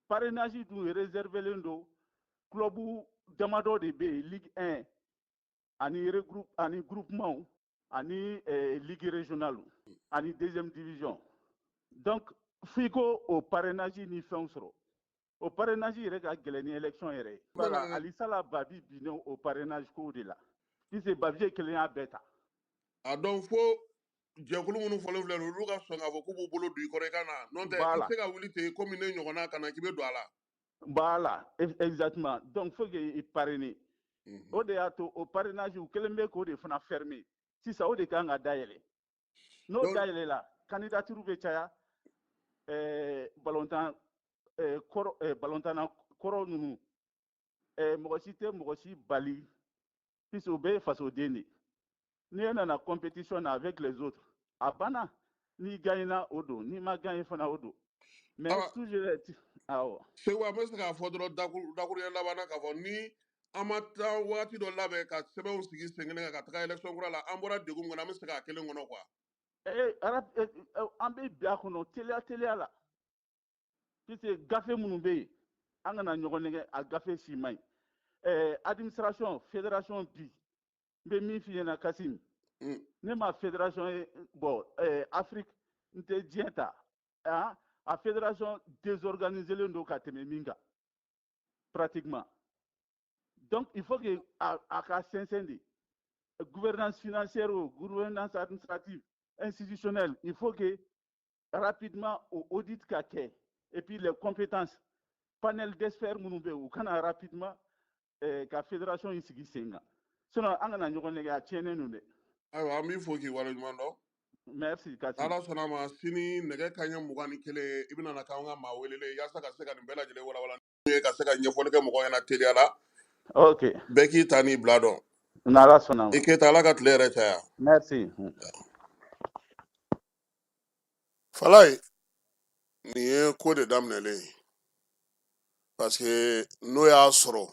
S14: Parrainage dun réservélen don club damadɔ de bɛ yen, Ligue 1 ani regroupe ani groupement ani ligue régionale ani deuxième division. Donc f'i ko o parrainage ni fɛnw sɔrɔ. O parrainage yɛrɛ ka gɛlɛn ni élection yɛrɛ ye. Voilà, Alisala Babi binnen o parrainage kow de la, puisque Babi kelen y'a bɛɛ ta.
S7: A dɔn fo jɛkulu minnu fɔlen filɛ nin ye, olu ka sɔn k'a fɔ k'u b'u bolo don i kɔrɔ i ka na, n'o tɛ i tɛ se ka wuli ten komi ne ɲɔgɔnna ka na k'i bɛ don a la.
S14: Voilà, exactement. Donc faut que i parrainer. O de y'a to o parrainage, u kɛlen bɛ k'o de fana fermer sisan. O de kan ka dayɛlɛ. N'o dayɛlɛla, candidature bɛ caya. Balontan kɔrɔ, balontanna kɔrɔ ninnu, mɔgɔ si tɛ mɔgɔ si bali, puisque o bɛɛ ye fasoden de ye. N'i nana compétition na avec les autres, a banna. N'i gagnera, o don, n'i ma gagné fana, o don. Mais toujours, awɔ.
S7: Segu, an bɛ se k'a fɔ dɔrɔn dakuruɲɛ laban na k'a fɔ ni an ma taa waati dɔ labɛn ka sɛbɛnw sigi sen kelen kan ka taga élection kura la, an bɔra degun min kɔnɔ, an bɛ se k'a kelen kɔnɔ quoi.
S14: An bɛ bin a kɔnɔ teliya teliya la, puisque gafe minnu bɛ yen, an kana ɲɔgɔn nɛgɛ, a gafe si man ɲi. Administration fédération bi, n bɛ min f'i ɲɛna, Kasim, ne ma fédération ye, bon, Afrique, n tɛ diɲɛ ta, a fédération désorganisée don ka tɛmɛ min kan pratiquement. Donc il faut que a ka sɛnsɛn de, gouvernance financière o, gouvernance administrative, institutionnelle, il faut que rapidement o audit ka kɛ. Et puis les compétences, panel d'experts minnu bɛ yen, u kana rapidement ka fédération in sigi sen kan, sinon an kana ɲɔgɔn nɛgɛ, a tiɲɛnen don dɛ.
S7: Ayiwa, an b'i fo k'i waleɲuman dɔn.
S14: Merci, Kassim.
S7: Ala sɔnna a ma, sini nɛgɛ kanɲɛ 21, i bɛna na k'an ka maa welelen yaasa ka se ka nin bɛɛ lajɛlen walawala ye, ka se ka ɲɛfɔli kɛ mɔgɔw ɲɛna teliya la.
S14: Ok.
S7: Bɛɛ k'i ta n'i bila dɔn.
S14: N'Ala sɔnna a ma.
S7: I Keyita, Ala ka tile yɛrɛ caya.
S14: Merci.
S7: Falaye, nin ye ko de daminɛlen ye, parce que n'o y'a sɔrɔ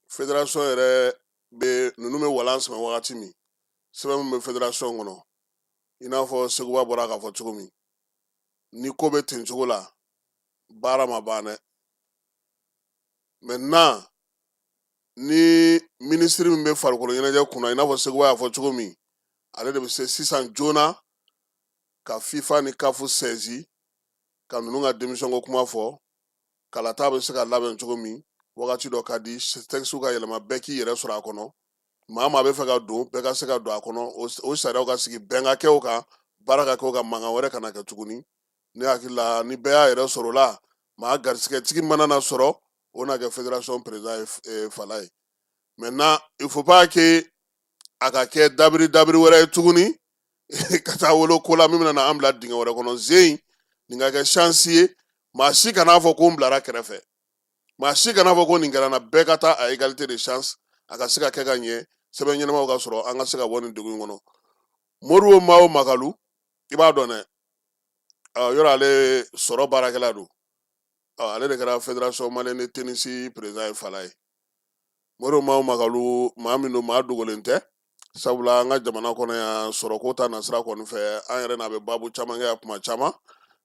S7: fédération yɛrɛ bɛ, ninnu bɛ walan sɛmɛ wagati min, sɛbɛn min bɛ fédération kɔnɔ, i n'a fɔ Seguba bɔra k'a fɔ cogo min, ni ko bɛ ten cogo la, baara ma ban dɛ. Maintenant, ni minisiri min bɛ farikolo ɲɛnajɛ kunna, i n'a fɔ Seguba y'a fɔ cogo min, ale de bɛ se sisan joona ka FIFA ni CAF saisi ka ninnu ka démission ko kuma fɔ, kalata bɛ se ka labɛn cogo min, wagati dɔ ka di, texte ka yɛlɛma, bɛɛ k'i yɛrɛ sɔrɔ a kɔnɔ, maa maa bɛ fɛ ka don, bɛɛ ka se ka don a kɔnɔ, o sariyaw ka sigi, bɛn ka kɛ o kan, baara ka kɛ o kan, mankan wɛrɛ kana kɛ tuguni. Ne hakili la, ni bɛɛ y'a yɛrɛ sɔrɔ o la, maa garisigɛtigi mana na sɔrɔ, o na kɛ fédération président ye, fala ye. Maintenant, il faut pas que a ka kɛ dabiri dabiri wɛrɛ ye tuguni ka taa wolo ko la min bɛna na an bila dingɛ wɛrɛ kɔnɔ. Zen nin ka kɛ chance ye, maa si kan'a fɔ ko n bilara kɛrɛfɛ, maa si kan'a fɔ ko nin kɛra n na, bɛɛ ka taa à égalité de chance, a ka se ka kɛ ka ɲɛ, sɛbɛn ɲɛnamaw ka sɔrɔ, an ka se ka bɔ nin degun in kɔnɔ. Modibo Mao Makalu, i b'a dɔn dɛ, yɔrɔ ale sɔrɔ baarakɛla don, ale de kɛra fédération malienne de tennis président ye. Fala ye, Modibo Mao Makalu, maa min don, maa dogolen tɛ, sabula an ka jamana kɔnɔ yan, sɔrɔko ta nasira kɔni fɛ, an yɛrɛ n'a bɛ baabu caman kɛ kuma caman.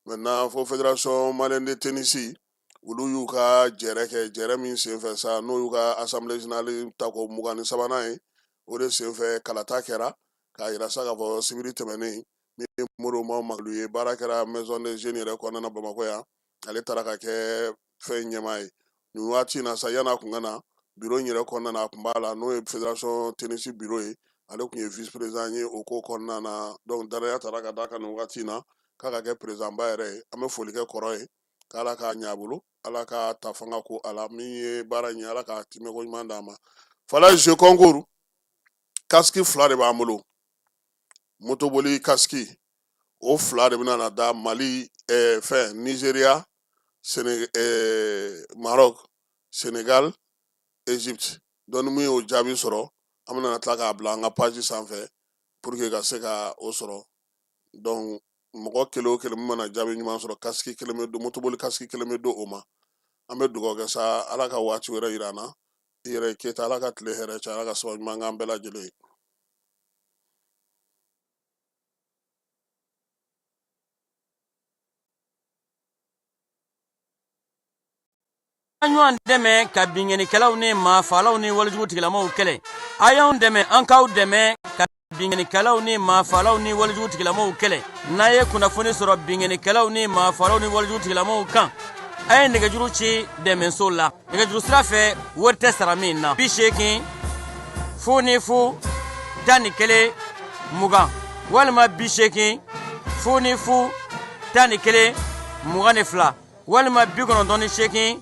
S7: Maintenant, fo fédération malienne de tennis, olu y'u ka jɛrɛ kɛ, jɛrɛ min senfɛ sa, n'o y'u ka assemblée générale tako 23nan ye, o de senfɛ kalata kɛra k'a yira sa k'a fɔ sibiri tɛmɛnen min ye Modibo Mao Makalu ye, baara kɛra maison des jeunes yɛrɛ kɔnɔna na Bamakɔ yan, ale taara ka kɛ fɛn ɲɛmaa ye. Nin waati in na sa, yan'a kun ka na bureau in yɛrɛ kɔnɔna na, a kun b'a la, n'o ye fédération tennis bureau ye, Ale tun ye vice président ye o ko kɔnɔna na. Donc danaya tara ka d'a kan nin wagati in na k'a ka kɛ président ba yɛrɛ ye. An bɛ foli kɛ kɔrɔ ye, k'Ala k'a ɲɛ a bolo, Ala k'a ta fanga ko a la min ye baara in ye, Ala k'a timɛko ɲuman d'a ma. Falaye, jeu concours casque 2 de b'an bolo, motoboli casque o 2 de bɛna na da Mali, fɛn Nigeria, Séné, Maroc, Sénégal, Égypte. Donc ni mun y'o jaabi sɔrɔ, an bɛna tila k'a bila an ka page sanfɛ pour que ka se ka o sɔrɔ. Donc mɔgɔ kelen o kelen min mana jaabi ɲuman sɔrɔ, casque kelen bɛ don, motoboli casque kelen bɛ don o ma. An bɛ dugawu kɛ sa, Ala ka waati wɛrɛ yira an na. I yɛrɛ Keyita, Ala ka tile hɛrɛ caya, Ala ka sababu ɲuman k'an bɛɛ lajɛlen ye.
S15: An ɲɔgɔn dɛmɛ ka binkannikɛlaw ni maafaalaw ni walejugu tigilamɔgɔw kɛlɛ. A y'anw dɛmɛ, an k'aw dɛmɛ ka binkannikɛlaw ni maafaalaw ni walejugu tigilamɔgɔw kɛlɛ. N'a ye kunnafoni sɔrɔ binkannikɛlaw ni maafaalaw ni walejugu tigilamɔgɔw kan, a ye nɛgɛjuru ci dɛmɛso la nɛgɛjuru sira fɛ, wari tɛ sara min na: 80 00 11 20 walima 80 00 11 22 walima 98 17.